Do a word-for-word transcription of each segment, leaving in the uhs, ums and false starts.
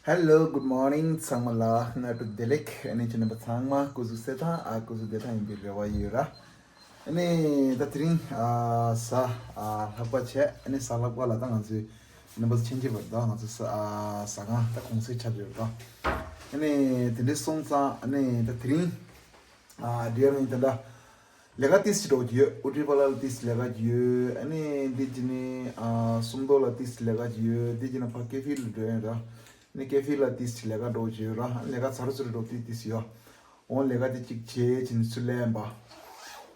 Hello, good morning. ཚང་མ་ལ་སྔ་དྲོ་བདེ་ལེགས། ཨ་ནི་ཁྱེད་རྣམ་པ་ཚང་མ་སྐུ་གཟུགས་གསལ་ཐང་། ཨ་སྐུ་གཟུགས་བདེ་ཐང་ཡིན་པའི་རེ་བ་ཡོད་ར། ཨ་ནི་ད་དེ་རིང་ཨ་གཟའ་ཨ་ལྷག་པ་བྱས། ཨ་ནི་གཟའ་ལྷག་པ་ལ་ད་ང་ཚོའི་རྣམ་པ་ཚོ་མཁྱེན་གྱི་བར་དུ་ང་ཚོ་ཟ་ཨ་ཟ་ཁང་ད་གུང་སེང་ཆགས་ཡོད་ར། ཨ་ནི་དེ་འདྲའི་སོང་ཙང་ཨ་ནི་ད་དེ་རིང་ཨ་འདི་ཡང་ཡིན་ད་ལྟ། ལས་ཀ་ཏིས་ཅི་འགྲོ་གི་ཡོད། ཨུ་ཏི་པ་ལ་ལ་ཏིས་ལས་ཀ་གི་ཡོད། ཨ་ནི་འདི་ཅི་ནི་ཨ་སུམ་མདོ་ལ་ཏིས་ལས་ཀ་གི་ཡོད། འདི་ཅི་ན་ཕ་ཀེ་ཧྥེ་ལ་འགྲོ་ཡོད་ར། ཨ་ནི་ཀེ་ཧྥེ་ལ་ཏིས་ལས་ཀ་འགྲོ་གི་ཡོད་ར། ཨ་ནི་ལས་ཀ་ཚར་ཚུར་འགྲོ་ཏིས་ཏིས་ཡོད། འོང་ལས་ཀ་དེ་གཅིག་བྱེད་ཅི་ནི་ཚུར་ལེན་པ།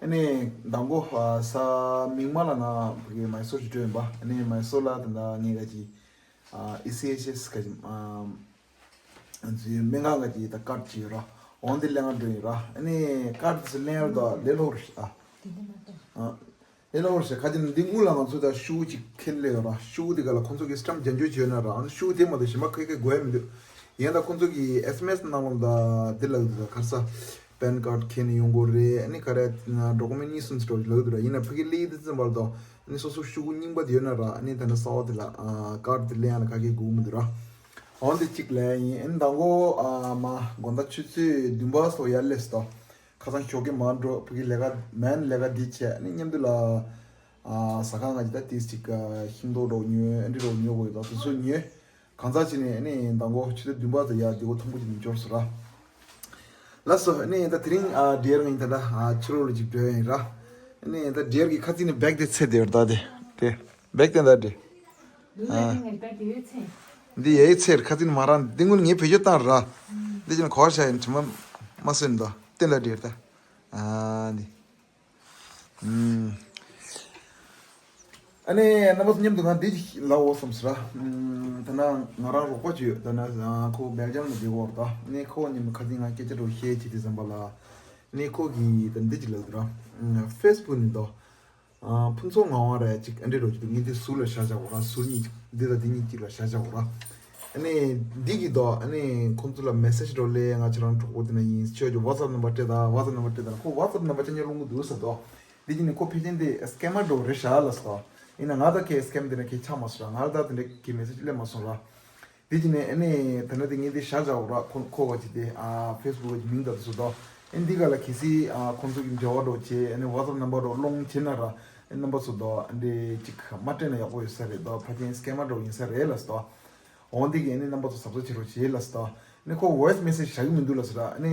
ཨ་ནི་མདང་དགོང་ཨ་གཟའ་མིག་དམར་ལ་ང་ཕ་གི་མའི་སོར་གྱི་འགྲོ་ཡིན་པ། ཨ་ནི་མའི་སོར་ལ་ད་ལྟ་ངས་ག་ཅི་ཨ་ཨི་སི་ཨེཆ་ཨེས་ག་ཅི་ཨ། ང་ཚོའི་སྨན་ཁང་ག་ཅིག་ད་ཀར་ཅིག་ཡོད་ར། འོང་དེ་ལེན་ག་འགྲོ་ཡིན་ར། ཨ་ནི་ཀར་དེ་ཚོ་ལེན་ཡར་དང་ལེ་ལོ་རུ་ཤི་ཨ། དེ་འདི་མ་གཏོགས། ཨ། ལེ་ལོ་རུ་ཤི་ཁ་ཅིག་འདི་དངུལ་ལ་ང་ཚོ་ད་ཤུ་གུ་ཅིག་ཁེན་ལེ་ཡོད་ར། ཤུ་གུ་དེ་ག་ལ་ཁོང་ཚོ་གི་སི་ཊམ་རྒྱན་འཇོག་བྱས་ཡོད་ན་ར། ཨ་ནི་ཤུ་གུ་དེ་མ་གཏོགས་གཞན་མ་ཁོས་ཁེ་དགོས་ཡ་མི་འདུག་ཡིན་ད་ཁོང་ཚོ་གི་ཨེས་ཨེམ་ཨེས་ནང་ལོགས་ད་དེ་ལ་ཡོད་ད་ག་རེ་ཟ། པན་ཀར་ཁེན་ནས་ཡོང་དགོས་རེད། ཨ་ནི་ག་རེ་ཌོ་ཀུ་མེན་གཉིས་གསུམ་ཙམ་ལ་ཡོད་ད་ར། ཡིན་ན་ཕ་གི་ལེ་དེ་ཙམ་པར་དང་ཨ་ནི་སོ་སོ་ཤུ་གུ་རྙིང་པ་དེ་ཡོད་ན་ར། ཨ་ནི་ད་ནི་གསར་པ་དེ་ལ་ཨ་ཀར་དེ་ལེན་ཡ་ལ་ག་གེ་དགོས་མི་འདུག་ར། འོན་ཏེ་གཅིག་ལས་ཡིན། ཨ་ནི་མདང་དགོང་ཨ་མ་དགོང་དག་ཆུ་ཚོད་བདུན་པ་སོགས་ཡར་སླེབས་སོ། ཁ་སང་ཞོགས་ཀས་མར་འགྲོ། ཕ་གི་ལས་ཀ་མན་ལས་ཀ་འདི་བྱས། ཨ་ནི་མཉམ་དུ་ལ་ཨ་ཟ་ཁང་ང་ཅིག་ད་ཏིས་ཅིག་ཨ་ཤིང་ཏོག་འདྲ་བོ་ཉོས། ཨ་འདྲ་འདྲ་བོ་ཉོ་དགོས་ཡོད། ད་དེ་ཚོ་ཉོས། གང་ཚ་ཅི་ནས་ཨ་ནི་མདང་དགོང་ཆུ་ཚོད་བདུན་པ་ཙམ་ཡར་འདི་གོ་ཐང་པོ་ཅིག་ནས་འབྱོར་སོང་ར། ལགས་སོ། ཨ་ནི་ད་དེ་རིང་ཨ་ཌི་ཡར་ང་ཡིན་ད་ལྟ་ཨ་ཕྱི་ལོགས་ལ་ཅིག་འགྲོ་ཡ་ཡིན་ར། ཨ་ནི་ད་ཌི་ཡར་གི་ཁ་ཚིག་ནས་བེག་དེ་ཚེ་དེ་ཡོད་ད་དེ། དེ་བེག་དེ་ད་དེ། ལུས་ལ་ཨ་ནི་ངས་བེག་དེ་ཡོད་ཚེ། འདི་ཡའི་ཚེར་ཁ་ཚིག་ནས་མ་རང་འདི་དངུལ་ངས་བེད་སྤྱོད་བཏང་ར། འདི་ཅན་གོ་བ་ཤ་ཡིན་དྲི་མ་མ་སོན་ད་བསྟན་ད་ཌི་ཡར་ད། ཨ་འདི། ཨུམ། ཨ་ནི་རྣམ་པ་ཚོ་མཉམ་དུ་ང་འདི་ལབ་འོ་བསམ་སོང་ར། ཨུམ། ད་ན་ང་རང་རོགས་པ་ཅིག་ཡོད། ད་ན་ཁོ་སྦེལ་ཇམ་ལ་བསྡད་ཡོད་ར། ད་ནི་ཁོ་མཉམ་དུ་ཁ་སང་ང་སྐད་ཆ་འདྲ་བཤད་བྱས་དུས་ཙམ་པ་ལ། ནི་ཁོ་གིས་ད་འདི་ཅིག་ལབ་འདུག་ར། ཨུམ། ཕེ་སི་བུག་ནས་ད། ཨ། ཕུན་ཚོགས་ངག་དབང་རེད་ཅིག་ཨ་འདྲས་འདྲ་བོ་ཅིག་འདུག་ངས་འདི་ཟུར་ལ་བཞག་བཞག་གོ་ར། ཟུར་གཉིས་འདི་དང་འདི་གཉིས་གཅིག་ལ་བཞག་བཞག་གོ་ར། ཨ་ནི་འདི་གི་ད་ཨ་ནི་ཁོང་ཚོ་ལ་མེ་སེ་ཇི་འདྲ་བོ་སླེབས། ང་ཁྱེད་རང་གྲོགས་པོ་དེ་ན་ཡིན། ཁྱོད་ཀྱི་ཝ་ཙབ་ནམ་བར་སྤྲད་དང་། ཝ་ཙབ་ནམ་བར་སྤྲད་དང་། ཁོ་ཝ་ཙབ་ནམ་བར་ཅན་ཅན་སློང་གི་འདུག་ཟེར་ད། འདི་གི་ནི་ཁོ་ཕལ་ཆེར་འདི་སི་ཀེམ་མར་འདྲ་བོ་རེད་ཤག་ལབ་སོང་། ཡིན་ན་ང་ད་ཁོའི་སི་ཀེམ་དེ་ན་ཁོས་ཆགས་མ་སོང་ར། ང་ལ་ད་དེ་འདྲས་ཁོའི་མེ་སེ་ཇི་སླེབས་མ་སོང་ར། དེ་བྱས་ནས་ཨ་ནི་ད་ནི་དེ་ངས་དེ་བཞག་བཞག་འོ་ར། ཁོ་ཁོ་ག་ཅིག་དེ་ཨ་ཕེ་སི་བུག་གི་མིང་དང་དེ་ཚོ་དང་། ཨ་འདི་ག་ལ་གལ་སྲིད་ཨ་ཁོང་ཚོ་གི་འབྲེལ་བ་འདྲ་བོ་བྱས། ཨ་ནི་ཝ་ཙབ་ནམ་བར་འདྲ་བོ་སློང་བྱས་ན་ར། ཨ་རྣམ་པ་ཚོ་དང་ཨ་འདྲས་ཅིག་མ་སྤྲད་ན་ཡག་པོ་ཡོད་ས་རེད་ད། ཕལ་ཆེར་སི་ཀེམ་མར་འདྲ་བོ་ཡིན་ས་རེད་ལབ་སོང་། འོ་འདི་གི་ཨ་ནི་རྣམ་པ་ཚོ་གཟབ་གཟབ་བྱེད་རོགས་བྱེད་ལབ་སོང་། ཨ་ནི་ཁོ་ཝོ་ཡིས་མེ་སེ་ཇི་བཞག་གི་མི་འདུག་ལབ་སོང་ར། ཨ་ནི་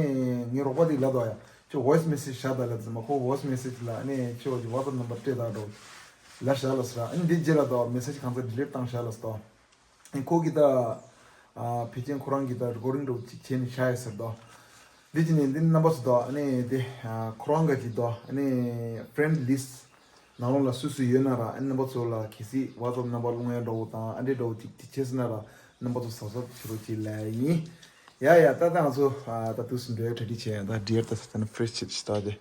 ངའི་རོགས་པ་དེ་ལབ་འདུག་ཡ། ཁྱོད་ཝོ་ཡིས་མེ་སེ་ཇི་བཞག་དང་ལབ་ཙམ་པ། ཁོ་ཝོ་ཡིས་མེ་སེ་ཇི་ལ་ཨ་ནི་ཁྱོད་ཀྱི་ཝ་ཙབ་ནམ་བར་སྤྲད་དང་འདྲ་བོ་ལབ་བཞག་ལབ་སོང་ར། ཨ་ནི་འདི་རྗེས་ལ་ད་མེ་སེ་ཇི་གང་ཚ་ཌི་ལིཊ་བཏང་བཞག་ལབ་སོང་། ཁོ་གིས་ད། ཨ། ཕལ་ཆེར་ཁོ་རང་གིས་ད་རི་ཀོར་ཌིང་འདྲ་བོ་ཅིག་བྱས་ནས་བཞག་ཡོད་ས་རེད་དོ། འདི་བྱས་ནས་འདི་རྣམ་པ་ཚོ་དང་ཨ་ནི་དེ། ཨ། ཁོ་རང་ག་ཅིག་དང་ཨ་ནི་ཕེ་རེན་ཌི་ལིསི་ཊི་ནང་ལོགས་ལ་སུ་སུ་ཡོད་ན་ར། ཨ་ནི་རྣམ་པ་ཚོ་ལ་གལ་སྲིད་ཝ་ཙབ་ནམ་བར་སློང་ཡ་འདྲ་བོ་དང་ཨ་འདྲས་འདྲ་བོ་ཅིག་ཅིག་བྱས་སོང་ན་ར། རྣམ་པ་ཚོ་གཟབ་གཟབ་བྱེད་རོགས་ཅིག་ལབ་ཡིན། ཡ་ཡ། ད་ལྟ་ང་ཚོ། ཨ། ད་དུས་སུ་འགྲོ་ཡ་གྲ་སྒྲིག་བྱས། ཡང་ད་ཌི་ཡར་ད་ད་ནི་ཕི་རེ་ཤི་བྱེད་ཤི་ད་དེ།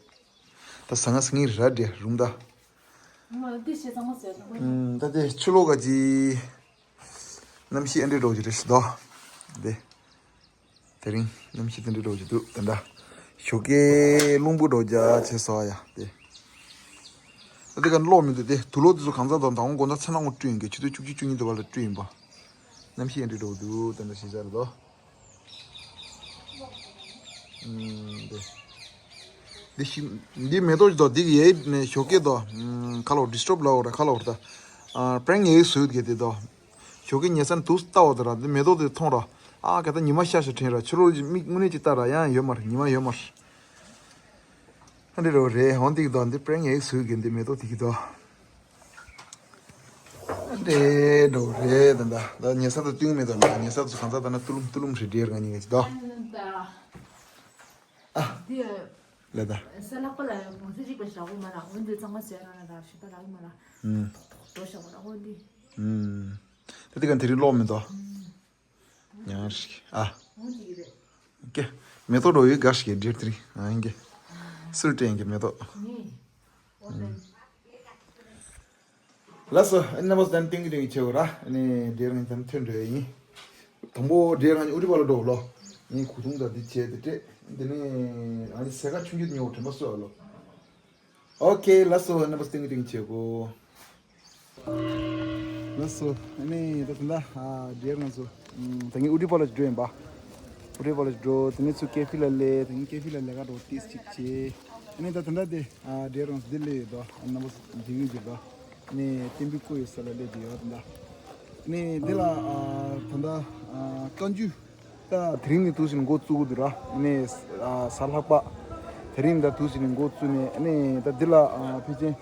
ད་ཟ་ང་ཟ་ངེས་རེད་ར། ཌི་ཡར་རུམ་ད། ང་ལ་དེ་བྱས་ཙང་མ་ཟེར་ད། ཨུམ། ད་དེ་ཕྱི་ལོགས་ག་ཅིག་གནམ་གཤིས་ཨ་འདྲས་འདྲ་བོ་ཅིག་རེད་ཤག་དོ། དེ། དེ་རིང་གནམ་གཤིས་དེ་འདྲས་འདྲ་བོ་ཅིག་འདུག་དེ་འདྲ། ཞོགས་ཀས་རླུང་བུ་འདྲ་བོ་རྒྱག་བྱས་སོང་ཡ་དེ། ད་དེ་ག་གློག་མི་འདུག་དེ་དུག་ལོག་དེ་ཚོ་གང་ཚ་དང་དང་པོ་དགོང་དག་ཚ་ནང་ངོ་བཀྲུས་ཡིན་གྱི། ཆུ་ཚོད་བཅུ་གཅིག་བཅུ་གཉིས་དེ་བར་ལ་བཀྲུས་ཡིན་པ། གནམ་གཤིས་ཨ་འདྲས་འདྲ་བོ་འདུག་དེ་འདྲ་ཞིག་ཆགས་རེད་དོ། ཨུམ། དེ། འདི་ཤི། འདི་མེ་ཏོག་ཅིག་དང་འདི་གི་ཡའི་ནས་ཞོགས་ཀས་དང་། ཨུམ། ཁ་ལོ་ཌི་སི་ཊརབ་ལ་འོ་ར། ཁ་ལོ་འོ་ར་ད། ཨ། པྲེང་ཡའི་བཟོས་གི་དེ་དང་། ཞོགས་ཀས་ཉལ་ས་ནས་དུག་ལྟ་འོ་ད་ར། འདི་མེ་ཏོག་དེ་མཐོང་ར། ཨ་ག་ད་ཉི་མ་ཤར་ཤག་དྲན་ར། ཕྱི་རོལ་གྱི་མིག་དངོས་གནས་ཅིག་ལྟ་ར། ཡང་ཡོད་མ་རེད། ཉི་མ་ཡོད་མ་རེད། ཨ་འདྲས་འདྲ་བོ་རེད། འོ་འདི་གི་དང་འདི་པྲེང་ཡའི་བཟོས་གི་འདི་མེ་ཏོག་དེ་གི་དང་། འདྲེ་འགྲོ་རེད་ད། ད་ཉལ་ས་དང་བསྟུན་མེད་དང་། ཉལ་ས་དང་གང་ཟག་ད་ན་ཏུ་ལུམ་ཏུ་ལུམ་རེད། འདྲེ་ར་ང་གཉིས་ཀྱི་ད། ཨ། འདི་ལ་ད། ས་ལྷག་པ་ལ་ཡང་གོང་ཚད་གཅིག་པ་ཞག་པོ་མ་ལ་འོན་ཏེ་གཙང་མ་བཟོས་ར་ན་ད་ཞུ་ད་ལག་མ་ལ། ཨུམ། ཐོག་ཐོག་འགྲོ་ཞག་པོ་ལ་འོན་ཏེ། ཨུམ། ད་དེ་ག་དེ་རིང་གློག་མེད་དོ། ཉང་ཤིག་ཨ། འོན་ཏེ་རེད། ཀྱེ། མེ་ཏོག་འགྲོ་ཡོད་དགའ་ཞིག་འདྲེར་དེ་རིང་ཨ་ཡིན་གྱི། སུར་སྤྲད་ཡིན་གྱི་མེ་ཏོག་ནི། འོ་དེ། ལགས་སོ། ཨ་ནི་རྣམ་པ་ཚོ་ད་ནི་ཏིང་གི་ཏིང་གི་བྱེད་འོ་ར། ཨ་ནི་འདྲེར་ང་ཚོ་ཐོན་འགྲོ་ཡ་ཡིན། དང་པོ་འདྲེར་ང་ཚོ་ཨུ་རི་པ་ལ་འགྲོ་ལོ། ངས་གོས་ཐུང་དང་འདི་བྱས་ཏེ་སྤྲད། འདི་ནས་ང་ཚོ་ཟས་ཁ་ཆུང་ཆུང་ཉོ་དྲན་པ་གསོ་ཨ་ལོ། ཨོ་ཁེ། ལགས་སོ། རྣམ་པ་ཚོ་ཏིང་གི་ཏིང་གི་བྱེད་གོ། ལགས་སོ། ཨ་ནི་ད་ད་ལྟ་ཨ་འདིར་ང་ཚོ་ཨམ་ད་ངས་ཨུ་ཌི་པ་ལ་འགྲོ་ཡིན་པ། ཨུ་ཌི་པ་ལ་འགྲོ། དེ་ནས་ཚུར་ཀེ་ཧྥེ་ལ་སླེབས། དེ་ནས་ཀེ་ཧྥེ་ལ་ལས་ཀ་འགྲོ་ཏིས་ཅིག་བྱས། ཨ་ནི་ད་ད་ལྟ་དེ་ཨ་འདིར་ང་ཚོ་འདི་སླེབས་ཡོད་དོ། ཨ་རྣམ་པ་ཚོ་འདི་གི་འགྱུར་དོ། ཨ་ནི་བསྟན་པའི་སྐུ་ཡོད་ས་ལ་སླེབས་བསྡད་ཡོད་ད་ལྟ། ཨ་ནི་འདི་ལ་ཨ་ད་ལྟ་ཨ་བཀའ་འགྱུར། ད་དེ་རིང་ནས་དུས་ཟིན་འགོ་བཙུགས་དགོས་འདུག་ར། ཨ་ནི་ཨ་གཟའ་ལྷག་པ་དེ་རིང་ད་དུས་ཟིན་ནས་འགོ་བཙུགས་ནས། ཨ་ནི་ད་འདི་ལ་ཨ་ཕལ་ཆེར་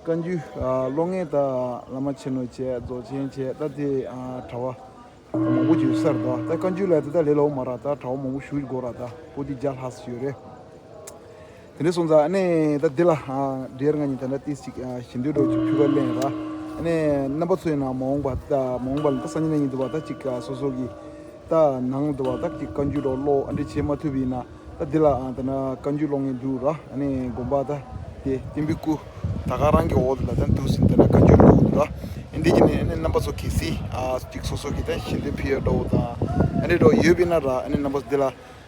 བཀའ་འགྱུར་ཨ་ཀློག་མཁན་ད་བླ་མ་ཆེན་མོ་བྱས། རྫོགས་ཆེན་བྱས། ད་དེ་ཨ་གྲྭ་པ་མང་པོ་ཅིག་ཡོད་ས་རེད་དོ། ད་བཀའ་འགྱུར་ལ་དེ་ད་ལས་སླ་པོ་མ་རེད། ད་གྲྭ་པ་མང་པོ་ཞེ་པོ་ཅིག་དགོས་རེད། ད་པོ་ཏི་བརྒྱ་ལྷག་ཙམ་ཡོད་རེད། དེ་འདྲ་སོང་ཙང་ཨ་ནི་ད་འདི་ལ་ཨ་འདིར་ང་གཉིས་ད་ལྟ་ཏིས་ཅིག་ཨ་ཞལ་འདོན་འདྲ་པོ་ཅིག་ཕུལ་བར་སླེབས་ཡིན་ར། ཨ་ནི་རྣམ་པ་ཚོ་ཡིན་ན་མ་འོངས་པ་ད་མ་འོངས་པ་ལ་ད་སང་ཉིན་གནངས་ཉིན་འདྲ་པོ་ད་ཅིག་ཨ་སོ་སོ་གི་ད་ནང་འདྲ་པོ་ད་ཅིག་བཀའ་འགྱུར་འདྲ་པོ་ཀློག་ཨ་འདྲ་བྱེད་མ་ཐུབ་པ་ཡིན་ན། ད་འདི་ལ་ཨ་ད་ན་བཀའ་འགྱུར་ཀློག་མཁན་འདུག་ར། ཨ་ནི་དགོན་པ་ད་དེ་བསྟན་པའི་སྐུ་ད་ག་རང་གི་འོག་ཏུ་ལ་ད་འདུག་ཟིན་ད་ན་བཀའ་འགྱུར་ཀློག་འདུག་ར། ཨ་འདི་གི་ནི་ཨ་ནི་རྣམ་པ་ཚོ་གལ་སྲིད་ཨ་ཅིག་སོ་སོ་གི་ད་ཞལ་འདོན་ཕུལ་ཡ་འདྲ་པོ་དང་ཨ་འདྲ་འདྲ་པོ་ཡོད་པ་ཡིན་ན་ར། ཨ་ནི་རྣམ་པ་ཚོ་འདི་ལ་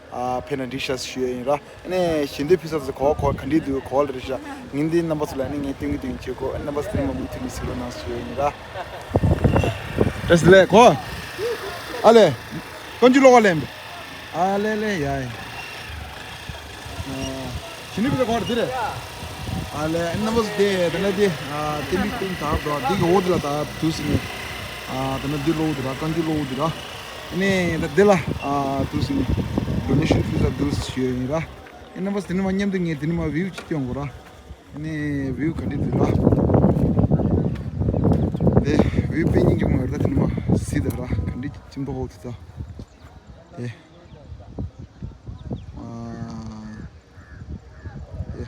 ཨ་ཕེབས་ན་འགྲིག་ཤག་ཞུ་ཡ་ཡིན་ར། ཨ་ནི་ཞལ་འདོན་ཕུལ་ས་ཚོ་ག་པར་ག་པར་ག་འདྲས་འདུག་ག་པར་རེད་ཤག་ངས་འདི་རྣམ་པ་ཚོ་ལ་ཨ་ནི་ངས་སྟོན་གི་སྟོན་གི་བྱེད་གོ། ཨ་ནི་རྣམ་པ་ཚོ་དེ་ནས་མ་མུ་མཐུད་ནས་གཟིགས་རོགས་གནང་ཞུ་ཡ་ཡིན་ར། བཀྲ་ཤིས་བདེ་ལེགས་གོ། ཨ་ལེ། བཀའ་འགྱུར་ཀློག་ག་སླེབས་པ། ཨ་ལེ་ལེ་ཡ་ཡ། ཨ་ཞལ་འདོན་ཕུལ་ས་ག་པར་འདི་རེད། ཨ་ལེ་རྣམ་པ་ཚོ་དེ་ད་ལྟ་དེ་ཨ་བསྟན་པའི་སྐུ་ད་འདྲ་པོ་འདི་གི་འོག་འདི་ལ་ད་འདུག་ཟིན་ནས་ཨ་ད་ལྟ་འདི་ཀློག་འདུག་ར། བཀའ་འགྱུར་ཀློག་འདུག་ར། ཨ་ནི་ད་འདི་ལ་ཨ་འདུག་ཟིན་ནས་ཌོ་ནེ་ཤན་ཕུལ་ས་འདུག་ཞུ་ཡ་ཡིན་ར། ཨ་རྣམ་པ་ཚོ་དེ་ནས་མ་མཉམ་དུ་ངས་དེ་ནས་མ་བིའུ་ཅིག་སྟོན་དགོས་ར། ཨ་ནི་བིའུ་ག་འདྲས་འདུག་ར། དེ་བིའུ་དཔེ་སྙིང་རྗེ་མོ་ཡོད་ར། དེ་ནས་མ་གཟིགས་དང་ར། ག་འདྲས་ཅིག་ཅིམ་པོ་ཧོ་དེ་ད། དེ་ཨ་དེ་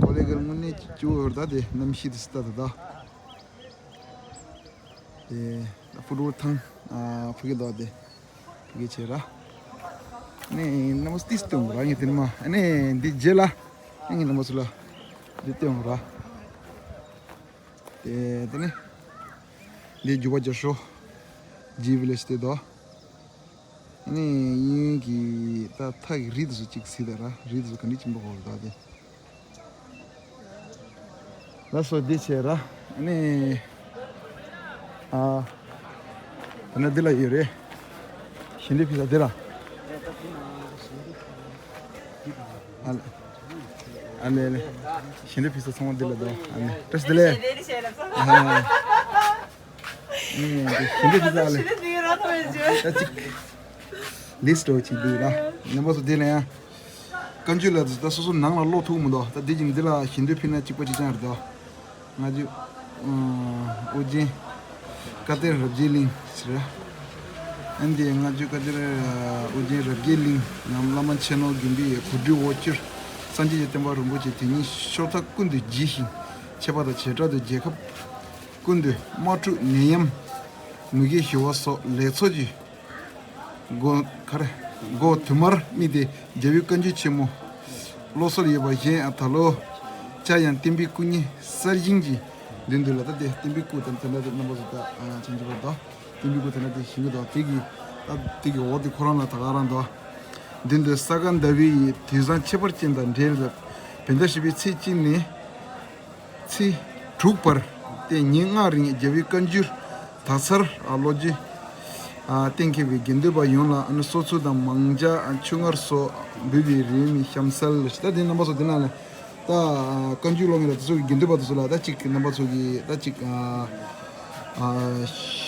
ཀོ་ལེ་གལ་དངོས་གནས་ཅིག་ཅིག་ཡོད་ར། ད་དེ་གནམ་གཤིས་དེ་སི་ད་ད་ད། དེ་ཕུ་ཏོག་ཐང་ཨ་ཕུ་གེ་དོ་དེ་ཕུ་གེ་ཆེ་ར། ནི་རྣམ་པ་ཏིས་སྟོན་ར། ངས་དེ་ནས་མ་ཨ་ནི་འདི་རྗེས་ལ་ངས་རྣམ་པ་ཚོ་ལ་འདི་སྟོན་ར། དེ་དེ་ནི་འདི་རྒྱུ་བ་རྒྱ་ཤོ་ཇི་ཝི་ལེཇ་དེ་དོ། ཨ་ནི་གཡས་གཡོན་གྱི་ད་ཐག་གི་རི་དེ་ཚོ་ཅིག་གཟིགས་དང་ར། རི་དེ་ཚོ་ག་འདྲས་ཅིམ་པོ་ཧོ་རེད་ད་དེ། ལགས་སོ་འདི་བྱས་ར། ཨ་ནི་ཨ་ད་ནི་འདི་ལ་ཡོད་རེད། ཞལ་འདོན་ཕུལ་ས་འདི་ལ། ཨ་ལེ་ཨ་ལེ་ཨ་ལེ། ཞལ་འདོན་ཕུལ་ས་ཚང་མ་འདི་ལ་འདུག་ཨ་ནི་བཀྲ་ཤིས་བདེ་ལེགས། ཨ་ནི་ཞལ་འདོན་ཕུལ་ས་ཨ་ལེ། ད་ཅིག་ལིས་ཊི་འདྲ་པོ་ཅིག་འདུག་ར། རྣམ་པ་ཚོ་དེ་ལ་ཡང་བཀའ་འགྱུར་ལ་ད་སོ་སོ་ནང་ལ་ཀློག་ཐུབ་མི་འདུག་ད་དེ་བཞིན་འདི་ལ་ཞལ་འདོན་ཕུལ་ན་གཅིག་པ་གཅིག་རྐྱང་རེད་དོ། ང་ཚོ་ཨ་ཨོ་རྒྱན་བཀའ་གཏེར་རབ་རྒྱས་གླིང་ཟེར་ར། ཨ་ནི་ང་ཚོ་བཀའ་གཏེར་ཨོ་རྒྱན་རབ་རྒྱས་གླིང་ནམ་བླ་མ་ཆེན་མོ་དགོན་པའི་གོ་སྒྲིག་འོག་སྤྱིར་སངས་རྒྱས་ཀྱི་བསྟན་པ་རིན་པོ་ཆེ་དེ་ཉིད་ཕྱོགས་མཐའ་ཀུན་ཏུ་རྒྱས་ཤིང་། ཁྱད་པར་དུ་བྱེ་བྲག་ཏུ་རྒྱལ་ཁབ་ཀུན་ཏུ་དམག་འཁྲུག་ནད་ཡམས་མུ་གེ་ཞི་བ་སོགས་ལེགས་ཚོགས་ཀྱི་སྒོ་ཁར་སྒོ་དུ་མར་དམིགས་ཏེ་རྒྱལ་བའི་བཀའ་འགྱུར་ཆེན་མོ་ཀློག་སྲོལ་ཡོད་པ་གཞན་ཡང་ད་ལོ་ཆ་ཡང་བསྟན་པའི་སྐུ་བརྙན་གསར་བཞེངས་ཀྱི་མདུན་དུ་ལ། ད་དེ་བསྟན་པའི་སྐུ་དང་དེ་འདྲ་དེ་རྣམ་པ་ཚོ་ད་ཨ་ཆེན་ཆེ་བ་དང་བསྟན་པའི་སྐུ་དེ་འདྲ་དེ་ཞིག་གི་དང་དེ་གི་ད་དེ་གི་འོག་དེ་ཁོ་རང་ལ་ད་ག་རང་དང་མདུན་དུ་ས་ག་ཟླ་བའི་དུས་བཟང་ཁྱད་པར་ཅན་དང་འབྲེལ་ལ་བོད་ཟླ་བཞི་པའི་ཚེས་གཅིག་ནས། ཚེས་དྲུག་བར་ཏེ་ཉིན་ལྔ་རིང་རྒྱལ་བའི་བཀའ་འགྱུར་དག་ཚར་ལོ་རྒྱུས་གཏན་འཁེལ་བའི་དགེ་འདུན་པ་ཡོངས་ལ་སོ་ཚོད་དང་མང་ཇ་ཆུ་མངར་སོགས་འབུལ་བའི་རིམ་བཤམས་གསལ། ད་དེ་རྣམ་པ་ཚོ་དེ་ན་ལ་ད་བཀའ་འགྱུར་ཀློག་མཁན་ལ་དེ་ཚོ་གི་དགེ་འདུན་པ་དེ་ཚོ་ལ་ད་ཅིག་རྣམ་པ་ཚོ་གི་ད་ཅིག་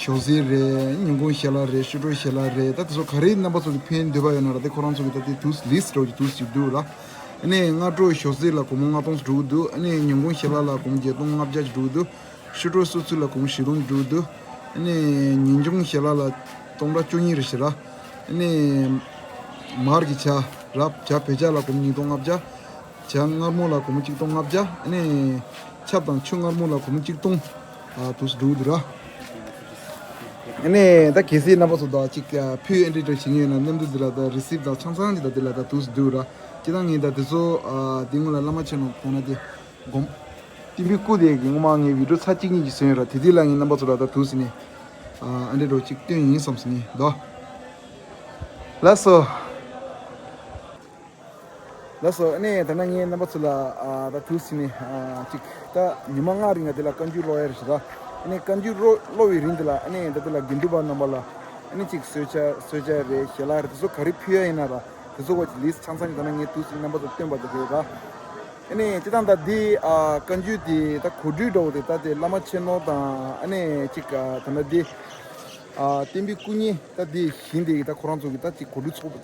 ཞོགས་ཟས་རེད། ཉིན་གུང་ཞལ་ལག་རེད། ཕྱི་དྲོ་ཞལ་ལག་རེད། ད་དེ་ཚོ་ག་རེ་རྣམ་པ་ཚོ་གི་ཕན་འདོད་པ་ཡོད་ན་ར་དེ་ཁོ་རང་ཚོ་གི་ད་དེ་དུས་ལིས་འདྲ་བོ་ཅིག་དུས་ཅིག་འདུག་ལ། ཨ་ནི་སྔ་དྲོ་ཞོགས་ཟས་ལ་སྒོར་མོ་ལྔ་སྟོང་ཙམ་འགྲོ་གི་འདུག་ཨ་ནི་ཉིན་གུང་ཞལ་ལག་ལ་སྒོར་མོ་བརྒྱད་སྟོང་ལྔ་བརྒྱ་ཅིག་འགྲོ་གི་འདུག་ཕྱི་དྲོ་གསོལ་ཚིགས་ལ་སྒོར་མོ་བཞི་སྟོང་ཅིག་འགྲོ་གི་འདུག་ཨ་ནི་ཉིན་གུང་ཞལ་ལག་ལ་སྟོང་ཕྲག་བཅུ་གཉིས་རེ་ཞིག་ལ། ཨ་ནི་མར་གྱི་ཇ་ར་ཇ་བོད་ཇ་ལ་སྒོར་མོ་ཉིས་སྟོང་ལྔ་བརྒྱ། ཇ་མངར་མོ་ལ་སྒོར་མོ་གཅིག་སྟོང་ལྔ་བརྒྱ། ཨ་ནི་ཆབ་དང་ཆུ་མངར་མོ་ལ་སྒོར་མོ་གཅིག་སྟོང་ཨ་དུས་འགྲོ་གི་འདུག་ར། ཨ་ནི་ད་གལ་སྲིད་རྣམ་པ་ཚོ་དང་ཅིག་ཕུལ་ཨེ་འདྲི་འདྲ་བྱེད་མཁན་ཡོད་ན་མཉམ་དུ་འདི་ལ་ད་རི་སིབ་དང་ཆ་ཚང་ཅིག་ད་འདི་ལ་ད་དུས་འདུག་ར། ཅི་ད་ངས་ད་འདི་ཚོ་ཨ་འདི་སྔོན་ལ་བླ་མ་ཆེན་མོ་གོང་ན་དེ་སྒོམ་བསྟན་པའི་སྐུ་དེ་གི་ངོ་མ་ངས་བི་ཌིའོ་ཚར་གཅིག་གཉིས་ཀྱི་བཟོས་ཡོད་ར། དེ་དུས་ལ་ངས་རྣམ་པ་ཚོ་ལ་ད་དུས་ཟིན་ནས་ཨ་ཨེ་འདྲི་འདྲ་ཅིག་སྟོན་ཡིན་བསམ་ཟིན་ནས་ད། ལགས་སོ། ལགས་སོ། ཨ་ནི་ད་ནང་ངས་རྣམ་པ་ཚོ་ལ་ཨ་ད་དུས་ཟིན་ནས་ཨ་ཅིག་ད་ཉི་མ་ལྔ་རིང་ང་དེ་ལ་བཀའ་འགྱུར་ཀློག་ཡ་རེད་ཤག་ད། ཨ་ནི་བཀའ་འགྱུར་ཀློག་ཀློག་པའི་རིང་དེ་ལ་ཨ་ནི་ད་ལྟ་ལ་དགེ་འདུན་པ་རྣམ་པ་ལ་ཨ་ནི་གཅིག་གསོལ་ཇ་གསོལ་ཇ་རེད། ཞལ་ལག་རེད། དེ་ཚོ་ག་རེ་ཕུལ་ཡ་ཡིན་ན་ར་དེ་ཚོ་གོ་ལིས་ཆ་ཚང་གི་ད་ནང་ངས་དུས་སུ་རྣམ་པ་ཚོ་སྟོན་པ་དེ་རེད་ར། ཨ་ནི་སྤྱིར་བཏང་ད་འདི་ཨ་བཀའ་འགྱུར་དེ་ད་གོ་སྒྲིག་འདྲ་བོ་དེ་ད་དེ་བླ་མ་ཆེན་ནོར་དང་ཨ་ནི་གཅིག་ཨ་ད་ནི་འདི་ཨ་བསྟན་པའི་སྐུ་བརྙན་ད་འདི་བཞིན་དེ་ད་ཁོ་རང་ཚོ་གི་ད་གཅིག་གོ་སྒྲིག་ཚོགས་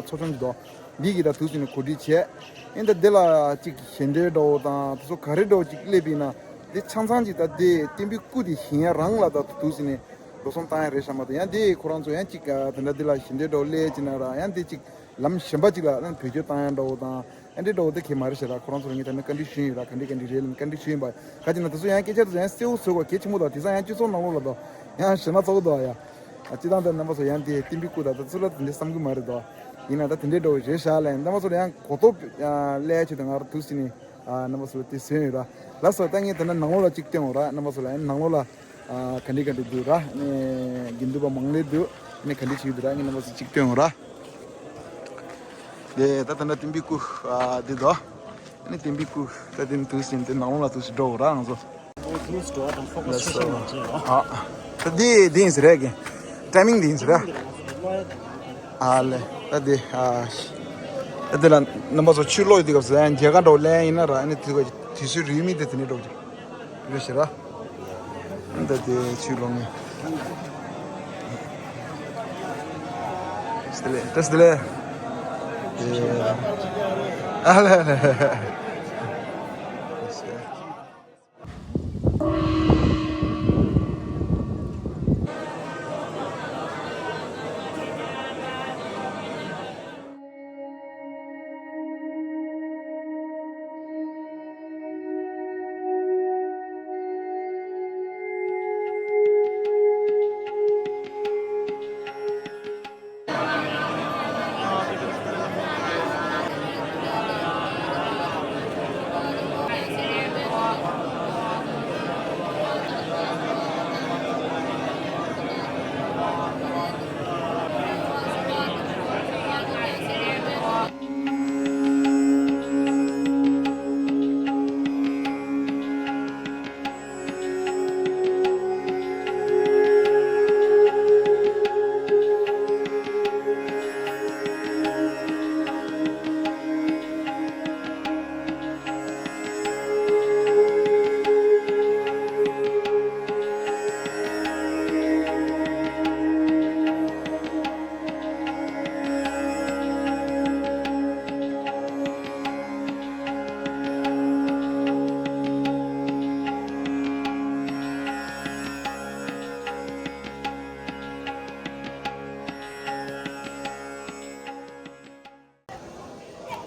ཚོགས་ཆུང་གི་འདུག་འདི་གི་ད་དུས་སུ་ནས་གོ་སྒྲིག་བྱས། ཨ་ནི་ད་འདི་ལ་གཅིག་ཞལ་འདྲེན་འདྲ་བོ་དང་དེ་ཚོ་ག་རེ་འདྲ་བོ་གཅིག་སླེབས་པ་ཡིན་ན་འདི་ཆ་ཚང་གཅིག་ད་འདི་བསྟན་པའི་སྐུ་དེ་བཞེངས་ཡ་རང་ལ་ད་དུས་སུ་ནས་འགྲོ་སོང་བཏང་ཡ་རེད་ཤག་མ་གཏོགས་ཡང་འདི་ཁོ་རང་ཚོ་ཡང་གཅིག་ཨ་ད་འདྲ་འདི་ལ་ཞལ་འདྲེན་འདྲ་བོ་སླེབས་ཅིག་ན་ར་ཡང་འདི་གཅིག་ལམ་གཞན་པ་གཅིག་ལ་ཨ་ནི་བེད་སྤྱོད་བཏང་ཡ་འདྲ་བོ་དང་། ཨ་འདྲའི་འདྲ་བོ་དེ་གས་མ་རེད་ཤག་ར། ཁོ་རང་ཚོ་ལ་ངས་ད་ནི་བཀའ་འདྲི་ཞུས་ཡིན་ར། ག་འདྲ་ག་འདྲ་རེད་ལབ་ནས་བཀའ་འདྲི་ཞུས་ཡིན་པ། ག་ཅི་ན་དེ་ཚོ་ཡང་སྐད་ཆ་དེ་ཚོ་ཡང་གསལ་བོ་བཟོ་དགོས་གལ་ཆེན་པོ་དང་། དེང་སང་ཡང་སྤྱི་ཚོགས་ནང་ལོགས་ལ་དང་ཡང་ཞེ་ན་ཚ་བོ་འདུག་ཡ། ཨ་སྤྱིར་བཏང་དེ་རྣམ་པ་ཚོ་ཡང་དེ་བསྟན་པའི་སྐུ་དང་དེ་ཚོ་ལ་དེ་འདྲ་བསམ་གི་མ་རེད་དོ། ཡིན་ན་ད་དེ་འདྲའི་འདྲ་བོ་རེད་ཤག་ལབ་ནས་རྣམ་པ་ཚོ་ལ་ཡང་གོ་རྟོགས་ཡང་སླེབས་ཆེད་དུ་ང་རང་དུས་སུ་ནི་ཨ་རྣམ་པ་ཚོ་ལ་དེ་བཟོས་ཡོད་ར། ལགས་སོ། ད་ངས་ད་ནི་ནང་ལོགས་ལ་གཅིག་སྟོན་འོང་ར། རྣམ་པ་ཚོ་ལ་ཡང་ནང་ལོགས་ལ་ཨ་ག་འདྲ་ག་འདྲ་འདུག་ར། ཨ་ནི་དགེ་འདུན་པ་མང་ལེ་འདུག་ཨ་ནི་ག་འདྲ་བྱེད་ཀྱི་འདུག་ར། ངས་རྣམ་པ་ཚོ་གཅིག་སྟོན་འོང་ར། དེ་ད་ད་ལྟ་བསྟན་པའི་སྐུ་ཨ་འདི་དོ། ཨ་ནི་བསྟན་པའི་སྐུ་ད་དེ་དུས་སུ་དེ་ནང་ལོགས་ལ་དུས་སུ་འགྲོ་འོང་ར་ང་ཚོ། འོ་དུས་སུ་འགྲོ་བ་དང་ཚོགས་པ་ལགས་སོ། ཆེ་ཆེ་མ་བྱེད་ཨ། ཨ་ད་འདི་འདི་ཡིན་ཟེར་ར་གི། ཊའི་མིང་འདི་ཡིན་ཟེར་ར། ཨ་ལེ། ད་དེ་ཨ་ད་དེ་ལ་རྣམ་པ་ཚོ་ཆུ་གློག་ཡོད་དུས་སྐབས་སུ་ཡང་མཇལ་ཁ་འདྲ་བོ་ལེན་ཡིན་ན་ར། ཨ་ནི་དུས་དུས་ཚོད་རིང་མིན་དེ་དེ་ནས་འགྲོ་རྒྱུ་རེད་ཤག་ར། ད་དེ་ཆུ་གློག་ནི། བཀྲ་ཤིས་བདེ་ལེགས། བཀྲ་ཤིས་བདེ་ལེགས། ཨ་ལེ་ཨ་ལེ།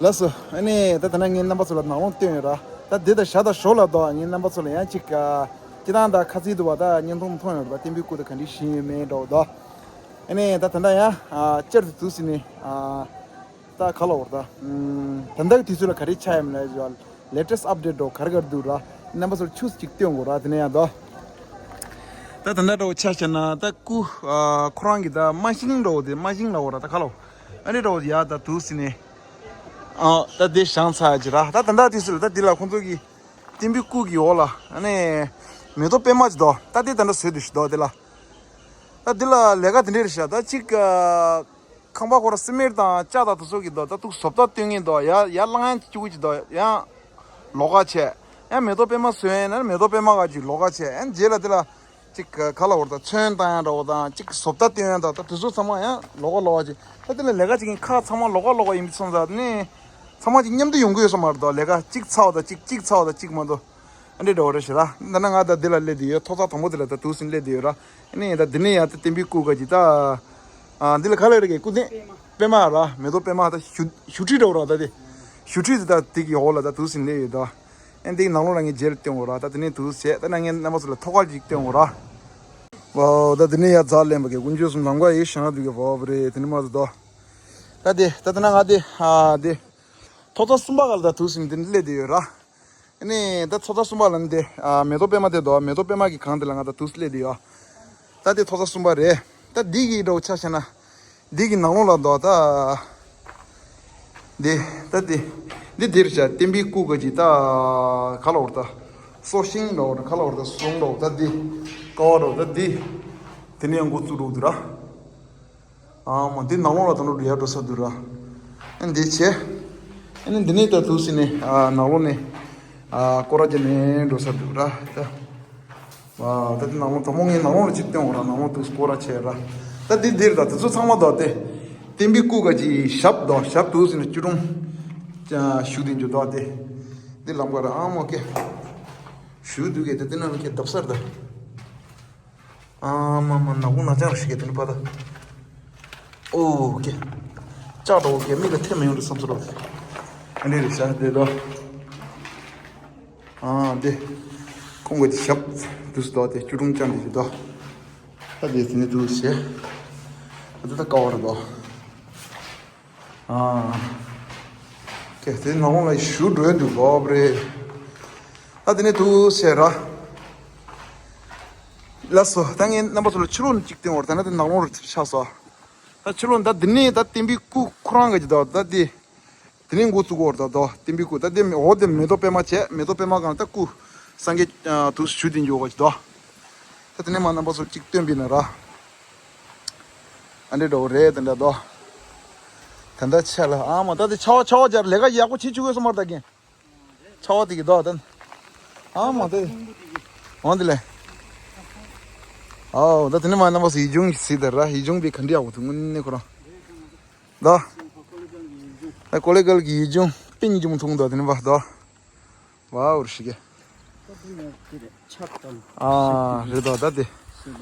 ལགས་སོ། ཨ་ནི་ད་ད་ནི་ངས་རྣམ་པ་ཚོ་ལ་ནང་ལོགས་སྟོན་ཡོད་ར། ད་འདི་ད་ཞག་ད་ཞོགས་ལ་དོ། ངས་རྣམ་པ་ཚོ་ལ་ཡང་གཅིག་ཨ་སྤྱིར་བཏང་ད་ཁ་ཚིག་འདུག་བ། ད་བརྙན་ཐུང་མཐོང་ཡོད་ར། ད་བསྟན་པའི་སྐུ་ད་ག་འདྲ་བཞེངས་ཡོད་མེད་འདྲ་བོ་དོ། ཨ་ནི་ད་ད་ལྟ་ཡང་ཨ་བསྐྱར་དུ་དུས་སུ་ནི་ཨ་ད་ག་ལ་འོར་ད། ཨམ་ད་ལྟ་གི་དུས་ཚོད་ལ་ག་རེ་ཆགས་ཡོད་མེད་ལ་ལེ་ཊེ་སི་ཊི་ཨབ་ཌེ་ཊི་འདྲ་བོ་ག་རེ་ག་རེ་འདུག་ར། རྣམ་པ་ཚོར་ཆུ་ཚོད་གཅིག་སྟོན་དགོས་ར། དེ་ནས་ཡང་དོ། ད་ད་ལྟ་འདྲ་བོ་ཆ་བཞག་ན་ད་སྐུ་ཨ་ཁོ་རང་གི་ད་རྨ་ཤིང་འདྲ་བོ་དེ་རྨ་ཤིང་ལ་འོ་ར་ད་ག་ལ་འོ། ཨ་ནི་འདྲ་བོ་ཡ་ད་དུས་སུ་ནི་ཨ་ད་དེ་བཞེངས་ཚར་ཅིག་ར། ད་ད་ལྟ་དུས་སུ་ལ་ད་དེ་ལ་ཁོང་ཚོ་གི་བསྟན་པའི་སྐུ་གི་འོག་ལ་ཨ་ནི་མེ་ཏོག་པད་མ་ཅིག་དོ། ད་དེ་ད་འདྲ་བཟོས་འདུག་ཤི་དོ། དེ་ལ་ད་དེ་ལ་ལས་ཀ་དེ་འདྲས་རེད་ཤག་ད་ཅིག་ཨ་ཁང་པ་ཁོ་ར་སི་མེར་དང་ལྕགས་དང་དེ་ཚོ་གི་དོ། ད་ཐུག་བཟོ་ལྟ་སྟོན་མཁན་དོ། ཡ་ཡ་ལངས་ཡ་གཅིག་པུ་ཅིག་དོ། ཡང་ལོགས་ཀ་བྱས། ཡང་མེ་ཏོག་པད་མ་བཟོས་ཡིན་ན་མེ་ཏོག་པད་མ་ག་ཅིག་ལོགས་ཀ་བྱས། ཡང་རྗེས་ལ་དེ་ལ་ཅིག་ག་ལ་འོར་ད་ཚོན་བཏང་ཡ་འདྲ་བོ་དང་ཅིག་བཟོ་ལྟ་སྟོན་ཡ་འདྲ་བོ་ད་དེ་ཚོ་ཚང་མ་ཡང་ལོགས་ཀ་ལོགས་ཀ་ཅིག་ད་དེ་ལ་ལས་ཀ་བྱེད་མཁན་ཁག་ཚང་མ་ལོགས་ཀ་ལོགས་ཀ་ཡིན་པའི་མཚོན་ས་ནི་ཚང་མ་ཅིག་མཉམ་དུ་ཡོང་གི་ཡོད་ས་མ་རེད་དོ། ལས་ཀ་གཅིག་ཚར་བ་དང་གཅིག་གཅིག་ཚར་བ་དང་གཅིག་མ་གཏོགས། ཨ་འདྲས་འདྲ་བོ་རེད་ཤག་ར། ད་ནི་ང་ད་འདི་ལ་སླེབས་བསྡད་ཡོད། ཐོག་ཚད་དང་པོ་དེ་ལ་ད་དུས་སུ་སླེབས་བསྡད་ཡོད་ར། ཨ་ནི་ད་འདི་ནས་ཡང་ད་བསྟན་པའི་སྐུ་ག་ཅིག་ད། ཨ་འདི་ལ་ག་ལ་རེད་གི་སྐུ་ཚེ། པད་མ་ར། མེ་ཏོག་པད་མ་ད་བཞུ་བཞུ་ཁྲི་འདྲ་བོ་ར། ད་དེ་བཞུ་ཁྲི་དེ་ད་དེ་གི་འོག་ལ་ད་དུས་སུ་སླེབས་ཡོད་ད། ཨ་འདི་ནང་ལོགས་ལ་ངས་རྗེས་ལ་སྟོན་དགོས་ར། ད་དེ་ནས་དུས་སུ་བྱས་ད་ནི་ངས་རྣམ་པ་ཚོ་ལ་ཐོག་ཁ་ཅིག་སྟོན་དགོས་ར། ཝའོ། ད་དེ་ནས་ཡར་འཛེགས་ལེན་པ་གི་དཀོན་མཆོག་གསུམ་ལམ་ཁ་ཡི་ཞང་དུ་གི་བབ་རེད། དེ་ནས་མ་ཟད་དོ། ད་དེ་ད་དེ་ན་ང་དེ་ཨ་དེ་ཐོག་ཚད་གསུམ་པ་ག་ལ་ད་དུས་སུ་འདི་སླེབས་བསྡད་ཡོད་ར། ཨ་ནི་ད་ཐོག་ཚད་གསུམ་པ་ལ་ནི་དེ་ཨ་མེ་ཏོག་པད་མ་དེ་དོ། མེ་ཏོག་པད་མ་གི་སྒང་དེ་ལ་ང་ད་དུས་སུ་སླེབས་བསྡད་ཡོད། ད་དེ་ཐོག་ཚད་གསུམ་པ་རེད། ད་འདི་གི་འདྲ་བོ་ཆ་བཞག་ན། འདི་གི་ནང་ལོགས་ལ་དོ་ད། འདི་ད་འདི་འདི་འདིར་བྱ་བསྟན་པའི་སྐུ་ག་ཅིག་ད་ག་ལ་འོར་ད། སོ་ཤིང་འདྲ་བོ་ཁ་ལ་བར་དུ་སོང་འདྲ་བོ་ད་འདི། ཀ་བ་འདྲ་བོ་ད་འདི། དེ་ནས་ཡང་འགོ་བཙུགས་འགྲོ་འདུག་ར། ཨ་མ་འདི་ནག་ལོང་ལ་ད་ནོ་འགྲོ་ཡ་འགྲོ་ས་འདུག་ར། ཨ་འདི་བྱས། ཨ་ནི་འདི་ནས་ད་དུ་སི་ནས་ཨ་ནག་ལོང་ནས་ཨ་སྐོར་ར་བརྒྱབ་ནས་འགྲོ་ས་འདུག་ར་ད། ཨ་ད་འདི་ནག་ལོང་དང་མོ་ངས་ནག་ལོང་ལ་ཅིག་སྟོན་འོང་ར་ནག་ལོང་དུ་སྐོར་ར་བྱས་ར། ད་འདི་འདིར་ད་དེ་ཚོ་ཚང་མ་ད་དེ། བསྟན་པའི་སྐུ་ག་ཅིག་ཞབས་དང་ཞབས་དུ་སི་ནས་བཅུ་དྲུང་བཞུགས་དེ་འཇུ་ད་དེ། འདི་ལམ་ཀ་ར་ཨ་མོ་ཀེ། བཞུགས་དུས་ཀེ་དེ་དེ་ན་ཀེ་བརྡབ་སར་ད། ཨ་མ་མ་ནག་པོ་ནག་ཅང་རེ་ཞིག་གི་དེ་ནི་པ་ད། ཨོ་ཀེ། ལྕགས་འདྲ་བོ་ཀེ་མིག་ལ་ཐེབས་མ་ཡོང་རེ་བསམ་སོ་རོ། ཨ་འདྲེ་རེ་ཤ་དེ་དོ། ཨ་དེ། ཁོང་གི་ཞབས་དུས་སུ་དོ་དེ་བཅུ་དྲུང་ཅང་དེ་ཞིག་དོ། ད་དེ་དེ་ནི་དུས་སུ་བྱས། ཨ་དེ་ད་ཀ་བ་རེ་དོ། ཨ། ཀེ་དེ་ནག་ལོང་ལ་ཞུ་འགྲོ་ཡ་འདུག་གོ་བ་རེད། ད་དེ་ནས་དུ་ཟེར་ར། ལགས་སོ་ད་ངས་རྣམ་པ་ཚོ་ལ་ཕྱི་ལོགས་ནས་གཅིག་སྟོན་བར་ད་ན་དེ་ནག་ལོང་རུ་ཆགས་སོ། ད་ཕྱི་ལོགས་ད་དེ་ནས་ད་བསྟན་པའི་སྐུ་ཁོ་རང་གི་ད་ད་དེ། དེ་ནས་འགོ་བཙུགས་བར་ད་ད་བསྟན་པའི་སྐུ་ད་དེ་འོ་དེ་མེ་ཏོག་པད་མ་བྱས་མེ་ཏོག་པད་མ་གང་ད་སྐུ་སངས་རྒྱས་དུ་ཞུ་དེ་འཇོག་གི་ད། ད་དེ་ནས་མ་རྣམ་པ་ཚོ་གཅིག་སྟོན་པའི་ན་ར། ཨ་འདྲེ་འགྲོ་རེད་དེ་འདྲ་དོ། ད་ལྟ་ཆ་ལ་ཨ་མ་ད་དེ་ཆ་བ་ཆ་བ་སྦྱར་ལས་ཀ་ཡག་པོ་བྱེད་བཅུག་གོ་སོ་མར་ད་གིན། ཆ་བ་དེ་གི་དོ་དན། ཨ་མ་དེ། འོན་དེ་ལས། ཨའོ་ད་དེ་ནི་མ་རྣམ་པ་སུ་ཡིད་འབྱུང་གི་སྲིད་དེ་ར་ཡིད་འབྱུང་པའི་ག་འདྲི་ཡག་པོ་ཐུག་དངོས་གནས་ཁོ་རང་། ད། ད་ཀོ་ལེ་གལ་གི་ཡིད་འབྱུང་པིན་འབྱུང་ཐུག་དོ་དེ་ནི་པ་དོ། ཝའོ་རི་ཤི་གེ། ཨ་རེད་དོ་ད་དེ།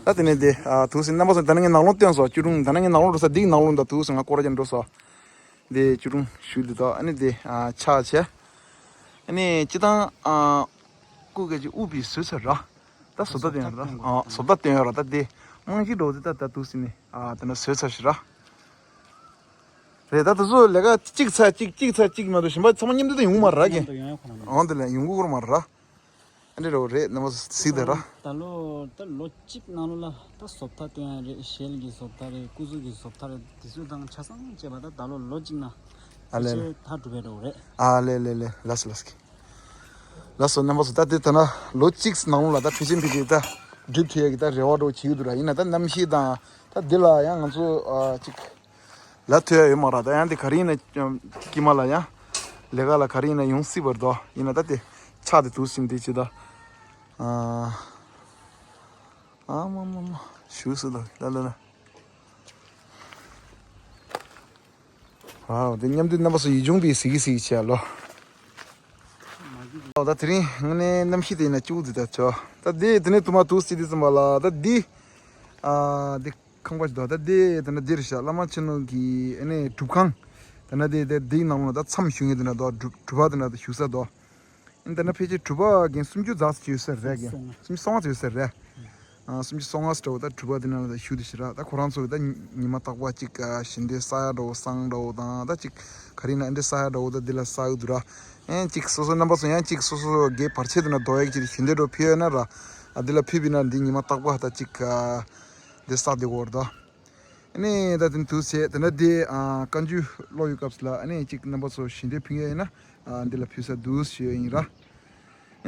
ད་དེ་ནས་དེ་ཨ་ཐུག་སྲིད་རྣམ་པ་ཚོ་ད་ནི་ངས་ནག་ལོང་བཏོན་སོ་བཅུ་དྲུང་ད་ནི་ངས་ནག་ལོང་འགྲོ་ས་འདི་ནག་ལོང་ད་ཐུག་སྲིད་ང་སྐོར་ར་ཅན་འགྲོ་སོ། དེ་བཅུ་དྲུང་ཞུ་དེ་དོ་ཨ་ནི་དེ་ཨ་ཆ་ཆེ། ཨ་ནི་སྤྱི་བཏང་ཨ་སྐུ་ག་ཅིག་དབུ་པའི་བཟོས་ཚར་ར། ད་བཟོ་ལྟ་བསྟན་ཡོད་ར་ཨ་བཟོ་ལྟ་བསྟན་ཡོད་ར་ད་དེ་རྨང་གཞི་འགྲོ་དེ་ད་ད་ཐུག་སྲིད་ནི་ཨ་ད་ནི་བཟོས་ཚར་ཞིག་ར། རེད་ད་དེ་ཚོ་ལས་ཀ་གཅིག་ཚར་གཅིག་གཅིག་ཚར་གཅིག་མ་གཏོགས་གཞན་པ་ཚང་མ་མཉམ་དུ་ད་ཡོང་མ་ར་གི། མཉམ་དུ་ཡོང་ཡ་ཁོ་ན་མ་རེད། འོང་དེ་ལས་ཡོང་གི་ཁོ་ར་མ་ར། ཨ་འདྲེ་རོ་རེད་རྣམ་པ་གཟིགས་དེ་ར། ད་ལོ་ད་ལོ་གཅིག་ནང་ལོ་ལ་ད་བཟོ་ལྟ་སྟོན་ཡ་རེད་ཞལ་གྱི་བཟོ་ལྟ་རེད་སྐུ་གཟུགས་ཀྱི་བཟོ་ལྟ་རེད་དེ་ཚོ་དང་ཆ་ཚང་བྱས་པ་ད་ད་ལོ་ལོ་གཅིག་ན་ཨ་ལེ་ལེ། ཆེ་ད་གྲུབ་པའི་རོ་རེད། ཨ་ལེ་ལེ་ལེ་ལགས་སོ་ལགས་སོ། ལགས་སོ་རྣམ་པ་ཚོ་ད་དེ་ད་ན་ལོ་གཅིག་ནང་ལོ་ལ་ད་ཕལ་ཆེར་ཕལ་ཆེར་ད་སྒྲུབ་ཐུབ་ཡ་གི་ད་རེ་བ་འགྲོ་བྱེད་ཀྱི་འདུག་ར་ཡིན་ན་ད་གནམ་གཤིས་དང་ད་འདི་ལ་ཡང་ང་ཚོ་ཨ་ཅིག་ལ་ཐོས་ཡ་ཡོད་མ་ར་ད་ཡང་དེ་ག་རེ་ཡིན་ན་ཀྱི་མ་ལ་ཡང་ལས་ཀ་ལ་ག་རེ་ཡིན་ན་ཡོང་སྲིད་པར་དོ་ཡིན་ན་ད་དེ་ཆགས་དེ་དུ་ཟིན་དེ་ཅི་ད་ཨ་ཨ་མ་མ་མ་ཞུ་སྲིད་དོ་ལ་ལ་ལ་ཨ་དེ་མཉམ་དུ་རྣམ་པ་ཚོ་ཡིད་འབྱུང་པའི་གཟིགས་གི་གཟིགས་བྱས་ལོ། ཨོ་ད་དེ་རིང་དངོས་གནས་གནམ་གཤིས་དེ་ཡིན་ན་སྐྱིད་པོ་འདུག་ད་ཆོ། ད་དེ་དེ་ནས་དུ་མ་དུ་སྲིད་དེ་ཙམ་པ་ལ་ད་དེ་ཨ་དེ། ཁང་པ་ཞིག་འདུག་ད་དེ་ད་ན་འདིར་ཤག་བླ་མ་ཆེན་མོ་གི་ཨ་ནི་སྒྲུབ་ཁང་། ད་ན་དེ་དེ་དེའི་ནང་ལ་ད་མཚམས་ཞུ་ངེས་དེ་ན་འདུག་སྒྲུབ་སྒྲུབ་པ་དེ་ན་ད་ཞུ་ས་འདུག་ཨ་ནི་ད་ན་ཕལ་ཆེར་སྒྲུབ་པ་རྒན་སུམ་ཅུ་ཙམ་ཞིག་ཡོད་ས་རེད་རྒན་སུམ་ཅུ་སོ་ལྔ་ཙམ་ཡོད་ས་རེད། ཨ་སུམ་ཅུ་སོ་ལྔ་ཙམ་འདྲ་བོ་ད་སྒྲུབ་པ་དེ་ན་ད་ཞུ་དེ་ཞིག་ར་ད་ཁོ་རང་ཚོ་གི་ད་ཉི་མ་རྟག་པ་གཅིག་ཞིང་སྡེ་ས་ཡ་འདྲ་བོ་སང་འདྲ་བོ་དང་ད་གཅིག་ག་རེ་ན་ཨ་འདྲེ་ས་ཡ་འདྲ་བོ་ད་དེ་ལ་ས་ཡོད་འདུག་ར། ཨ་ནི་གཅིག་སོ་སོ་རྣམ་པ་ཚོ་ཡང་གཅིག་སོ་སོ་སོ་གའི་བར་ཆད་དེ་ན་རྡོ་ཡག་གཅིག་ཞིང་སྡེ་འདྲ་བོ་ཕུལ་ཡོད་ན་ར། ཨ་དེ་ལ་ཕུལ་བས་ན་འདི་ཉི་མ་རྟག་པ་ད་གཅིག་དེ་བསགས་བསྡད་ཀྱི་ཡོད་རེད་དོ། ཨ་ནི་ད་དེ་དུས་ཚེ་དེ་འདྲ་དེ་ཨ་བཀའ་འགྱུར་ཀློག་ཡོད་སྐབས་སུ་ལ་ཨ་ནི་གཅིག་རྣམ་པ་ཚོ་ཞིང་སྡེ་ཕུལ་ཡ་ཡིན་ན་ཨ་འདི་ལ་ཕུལ་ས་འདུག་ཞུ་ཡ་ཡིན་ར། ཨ་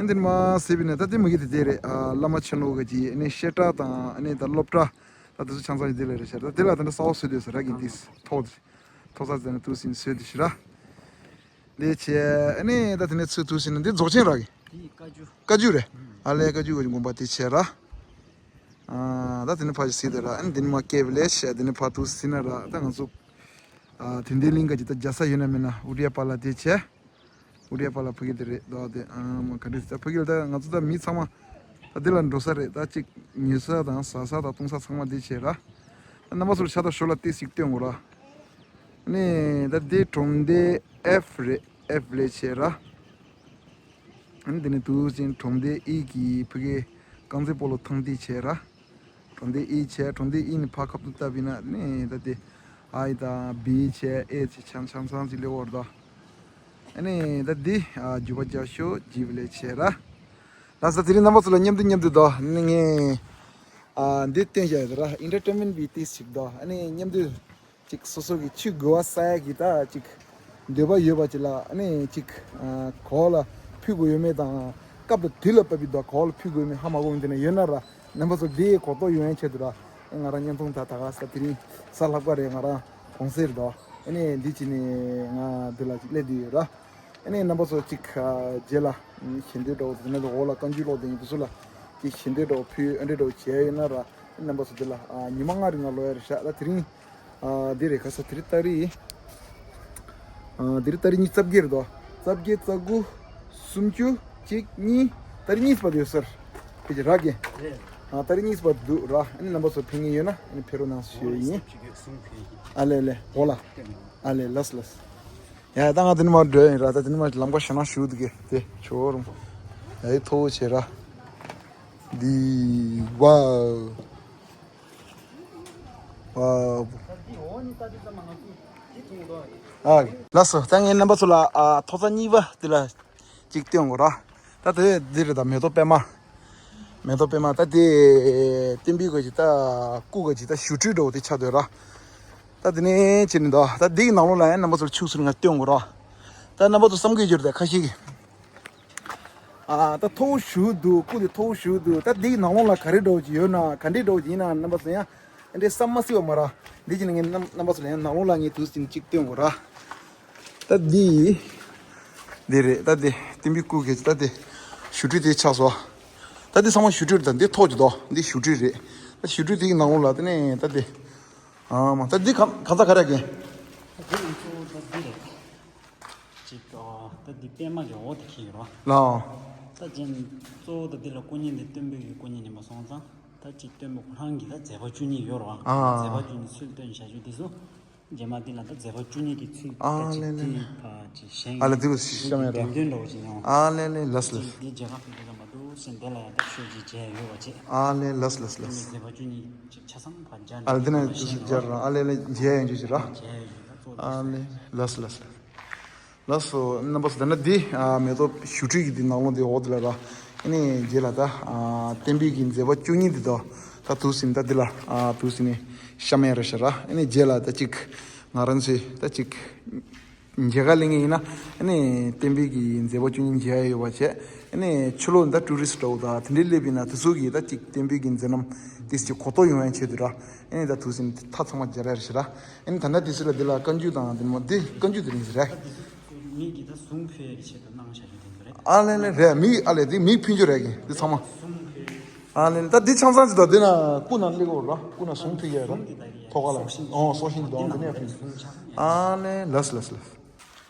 ནི་དེ་མ་ཟད་པས་ན་ད་དེ་མ་གི་དེ་དེ་རེད་ཨ་བླ་མ་ཆེན་ལོ་ག་ཅི་ཨ་ནི་བཤད་གྲྭ་དང་ཨ་ནི་ད་སློབ་གྲྭ་ད་དེ་ཚོ་ཆང་ཚང་ཞིག་དེ་ལ་རེད་ཤག་ད་དེ་ལ་དེ་འདྲ་གསར་པ་བཟོས་དུས་ས་ར་གི་དེ་ཐོག་ཐོག་ས་དེ་ནས་དུས་ཟིན་བཟོས་དུས་ཤི་ར། འདི་བྱས་ཨ་ནི་ད་དེ་ནས་ཚུར་དུ་ཕྱིན་ན་འདི་རྫོགས་ཆེན་རག་གི་དེའི་བཀའ་འགྱུར། བཀའ་འགྱུར་རེད། ཨ་ལས་བཀའ་འགྱུར་གི་དགོངས་པ་དེ་བྱས་ར། ཨ་ད་དེ་ནས་ཕར་ཞིག་སྲིད་དེ་ར་ཨ་ནི་དེ་ནས་མ་སྐྱེས་པ་ལས་བྱས་དེ་ནས་ཕར་དུ་སྲིད་ན་ར་ད་ང་ཚོ་ཨ་དོན་ལྡན་གླིང་ག་ཅིག་ད་རྒྱ་ས་ཡོད་ན་མེད་ན་ཨུ་རི་ཡ་པ་ལ་དེ་བྱས། ཨུ་རི་ཡ་པ་ལ་ཕ་གི་དེ་རེད་ད་དེ་ཨ་མ་ག་འདྲ་ད་ཕ་གི་ལ་ད་ང་ཚོ་ད་མི་ཚང་མ་ད་དེ་ལ་འགྲོ་ས་རེད་ད་ཅིག་ཉོ་ས་དང་ཟ་ས་དང་བཏུང་ས་ཚང་མ་དེ་བྱས་ར། རྣམ་པ་ཚོར་ཤ་སྟག་ཞོར་ལ་ཏོག་ཙམ་སྟོན་དགོས་ར། ནས་ད་འདི་གྲོང་སྡེ་ཨེཕ་རེད་ཨེཕ་ལས་བྱས་ར། ཨ་ནི་འདི་ནས་དུས་ཆེན་གྲོང་སྡེ་ཨི་གི་ཕ་གི་རྐང་རྩེད་སྤོ་ལོ་ཐང་འདི་བྱས་ར། གྲོང་སྡེ་ཨི་བྱས་གྲོང་སྡེ་ཨི་ནས་ཕར་ཁ་ཐུག་བཏབ་ཡིན་ན་ནས་ད་དེ་ཨའི་དང་བི་བྱས་ཨེ་བྱས་ཆང་ཆང་ཚང་ཅིག་ལེ་བོར་ད། ཨ་ནི་ད་འདི་ཨ་རྒྱུ་བ་རྒྱ་ཤོ་ཇིབ་ལས་བྱས་ར། ལགས་སོ་དེ་རིང་རྣམ་པ་ཚོ་ལ་མཉམ་དུ་མཉམ་དུ་དོ་ནི་ངས་ཨ་འདི་བསྟན་བཞག་ཡོད་ར་ཨིན་ཊར་ཊེན་མེན་པི་ཏིས་ཞིག་དོ་ཨ་ནི་མཉམ་དུ་ཅིག་སོ་སོ་གི་ཆུ་དགོས་པ་ས་ཡ་གི་ད་ཅིག་འདོད་པ་ཡོད་པ་ཅིག་ལ་ཨ་ནི་ཅིག་ཨ་གོ་ལ་ཕུལ་དགོས་ཡོད་མེད་དང་ སྐབས་དང་དུས་ལ་བབ་པའི་དོ་ག་བ་ལ་ཕུལ་དགོས་མིན་ཧ་མ་གོ་མི་དེ་ན་ཡོད་ན་ར། རྣམ་པ་ཚོ་འདི་གོ་རྟོགས་ཡོང་ཡན་ཆེད་དུ་ར། ཨེ་ང་རང་བརྙན་ཐུང་ད་ད་ག་ས་དེ་རིང་གཟའ་ལྷག་པ་རེད། ང་རང་གུང་སེང་རེད་དོ། ཨེ་ནས་འདི་ཅི་ནས་ང་འདི་ལ་ཅིག་སླེབས་བསྡད་ཡོད་ར། ཨེ་ནས་རྣམ་པ་ཚོ་ཅིག་རྗེས་ལ་ཞལ་འདོན་འདྲ་བོ་དེ་ནས་འོག་ལ་བཀའ་འགྱུར་ཀློག་དེ་ཡིན་དུས་སུ་ལ་ཅིག་ཞལ་འདོན་འདྲ་བོ་ཕུལ་ཨེ་འདྲ་འདྲ་བོ་བྱས་ཡོད་ན་ར། ཨེ་རྣམ་པ་ཚོ་འདི་ལ་ཉི་མ་ལྔ་རིང་ང་ལོ་ཡ་རེད་ཤག་ད་དེ་རིང་། ཨ་འདི་རེད། ཁ་ས་དེ་རིང་ཏ་རིག་ཨ་འདི་རིང་ཏ་རིག་ཉི་ཤུ་རྩ་བརྒྱད་རེད་དོ། རྩ་བརྒྱད། རྩ་དགུ། སུམ་ཅུ། གཅིག་གཉིས། ཏ་རིག་གཉིས་པ་དེ་ཡོད་སར། ཕེ་ཅི་རག་གི་ཨ་ཏ་རིག་གཉིས་པ་འདུག་ར། ཨ་ནི་རྣམ་པ་ཚོ་ཕེབས་མཁན་ཡོད་ན་ཨ་ནི་ཕེབས་རོགས་གནང་ཞུ་ཡི་ཡིན། ཨ་ལེ་ལེ་འོ་ལ། ཨ་ལེ་ལགས་ལགས། ཡ་ད་ང་དེ་ནི་མ་འགྲོ་ཡིན་ར། ད་དེ་ནི་མ་ལམ་ཁ་ཞེ་ན་ཞུ་འདུག་གི་དེ་ཆོ་རུང་། ཡ་ཡི་མཐོ་བོ་བྱེད་ར། འདི་ཝའོ། ཨ། ལགས་སོ། ད་ངས་རྣམ་པ་ཚོ་ལ་ཨ་ཐོག་རྩེག་གཉིས་པ་འདི་ལ་ཅིག་སྟོན་དགོས་ར། ད་དེ་འདི་རེད། ད་མེ་ཏོག་པད་མ། མེ་ཏོག་པད་མ་ད་དེ་བསྟན་པའི་ག་ཅིག་ད་སྐུ་ག་ཅིག་ད་བཞུགས་ཁྲི་འདྲ་བོ་དེ་ཆགས་སྡོད་ར། ད་དེ་ནས་ཅི་ནི་ད་ད་འདི་གི་ནང་ལོགས་ལ་ཡང་རྣམ་པ་ཚོ་ལ་ཆུག་སུ་ང་སྟོན་དགོས་ར། ད་རྣམ་པ་ཚོ་བསམ་གི་ཡོད་རེད་ད་ཁ་ཤས་ཀྱིས། ཨ་ད་མཐོ་བོ་ཞུ་འདུག་སྐུ་དེ་མཐོ་བོ་ཞུ་འདུག་ད་འདི་གི་ནང་ལོགས་ལ་ག་རེ་འདྲ་བོ་ཅིག་ཡོད་ན་ག་འདྲའི་འདྲ་བོ་ཅིག་ཡིན་ན་རྣམ་པ་ཚོ་ཡང་འདྲའི་བསམ་མ་སྲིད་པ་མ་ར། འདི་ཅི་ནས་ངས་རྣམ་རྣམ་པ་ཚོ་ལ་ཡང་ནང་ལོགས་ལ་ངས་དུས་ཟིན་ཅིག་སྟོན་དགོས་ར། ད་འདི་འདི་རེད། ད་འདི་བསྟན་པའི་སྐུ་གལ་ཆེ་ད་འདི་བཞུགས་ཁྲི་དེ་ཆགས་སོ། ད་འདི་ཚང་མ་བཞུགས་ཁྲི་རེད། ད་འདི་ཐོག་ཅིག་དོ་འདི་བཞུགས་ཁྲི་རེད། ད་བཞུགས་ཁྲི་དེ་གི་ནང་ལོགས་ལ་དེ་ནས་ད་འདི་ཨ་མ་ད་འདི་གང་གང་ཚ་ག་རེ་གན། ད་འདི་ང་ཚོ་ད་འདི་རེད། ཅིག་ཨོ། ད་འདི་པད་མ་གི་འོག་ཏུ་འཁྱེར་ཡོད་རོ། ལའོ། ད་ཅན་གཙོ་བོ་ད་འདི་ལ་སྐུ་བརྙན་འདི་སྟོན་པའི་གི་སྐུ་བརྙན་ཡིན་པ་སོང་ཙང་། ད་ཅིག་སྟོན་པ་ཁོ་རང་གི་ད་མཛད་པ་བཅུ་གཉིས་ཡོད་རོ། ཨ། མཛད་པ་བཅུ་གཉིས་ཚུལ་སྟོན་བྱ་རྒྱུ་འདི་ཚོ། རྗེས་མ་འདི་ལ་ད་མཛད་པ་བཅུ་གཉིས་ཀྱི་ཚུལ་ཨ་ད་ཅིག་ལེ་ལེ་འདི་ཕ་ཅིག་གཞན་ཨ་ལེ་འདི་ལ་ཞིག་བཤམས་ཡོད་རོ། དོན་དོན་འདྲ་བོ་ཅིག་ཡང་། ཨ་ལེ་ལེ་ལགས་སོ་ལགས་སོ། འདི་རྒྱལ་ཁབ་ཀྱི་འདི་ལ་མ་འདུག་སེ་འདི་ལ་ཡང་ད་ཤོད་ཅིག་མཇལ་ཡོད་པ་བྱས། ཨ་ལེ་ལགས་སོ་ལགས་སོ་ལགས་སོ། མཛད་པ་བཅུ་གཉིས་ཅིག་ཆ་ཚང་ཕ་མཇལ་ཨ་ལེ་འདི་ན་འདི་ཚོ་མཇལ་རོ། ཨ་ལེ་ལེ་མཇལ་ཡོང་རྒྱུ་ཅིག་རོ། མཇལ་ཡོད་ཅིག་ད་གཙོ་ཨ་ལེ་ལགས་སོ་ལགས་སོ། ལགས་སོ་རྣམ་པ་ཚོ། ད་ནི་འདི་ཨ་མེ་ཏོག་བཞུགས་ཁྲི་གི་འདི་ནང་ལོགས་འདི་འོག་འདི་ལ་ར། ཨ་ནི་རྗེས་ལ་ད་ཨ་བསྟན་པའི་གི་མཛད་པ་བཅུ་གཉིས་འདི་དོ། ད་དུས་ཟིན་ད་འདི་ལ་ཨ་དུས་ཟིན་ནས་བཤམས་ཡ་རེད་ཤག་ར། ཨ་ནི་རྗེས་ལ་ད་ཅིག་ང་རང་ཚོས་ད་ཅིག་མཇལ་ཁ་ལེན་མཁན་ཡིན་ན་ཨ་ནི་བསྟན་པའི་གི་མཛད་པ་བཅུ་གཉིས་མཇལ་ཡ་ཡོད་པ་བྱས། ཨ་ནི་ཕྱི་ལོགས་ད་ཊུ་རི་སི་འདྲ་བོ་དང་དེ་འདྲའི་སླེབས་པ་ཡིན་ན་དེ་ཚོ་གིས་ད་ཅིག་བསྟན་པའི་གི་མཛད་རྣམ་དེ་ཅིག་གོ་རྟོགས་ཡོང་ཡ་ཆེད་དུ་ར། ཨ་ནི་ད་དུས་ཟིན་ད་ཚང་མ་མཇལ་ཡ་རེད་ཤག་ར། ཨ་ནི་ད་ལྟ་དེ་ཚོ་ལ་འདི་ལ་བཀའ་འགྱུར་དང་འདི་མོ་འདི་བཀའ་འགྱུར་དེ་རིང་ཟེར་རེད། མི་གི་ད་གཟུངས་ཕུལ་ཡ་གི་ཆེད་དུ་གནང་བྱ་རྒྱུ་དེ་ཚོ་རེད། ཨ་ལེ་ལེ་རེད། མི་ཨ་ལེ་དེ་མི་ཕུལ་རྒྱུ་རེད་གི་འདི་ཚང་མ། གཟུངས་ཕུལ། ཨ་ལེ་ལེ་ད་འདི་ཆང་ཚང་ཅིག་ད་འདི་ན་སྐུ་ན་སླེབས་འོ་ར། སྐུ་ན་གཟུངས་ཕུལ་ཡ་ར། ཐོག་ཁ་ལ་ཨོ་སྲོག་ཤིང་དང་འདི་ནས་ཕུལ། ཨ་ལེ་ལགས་སོ་ལགས་སོ་ལགས།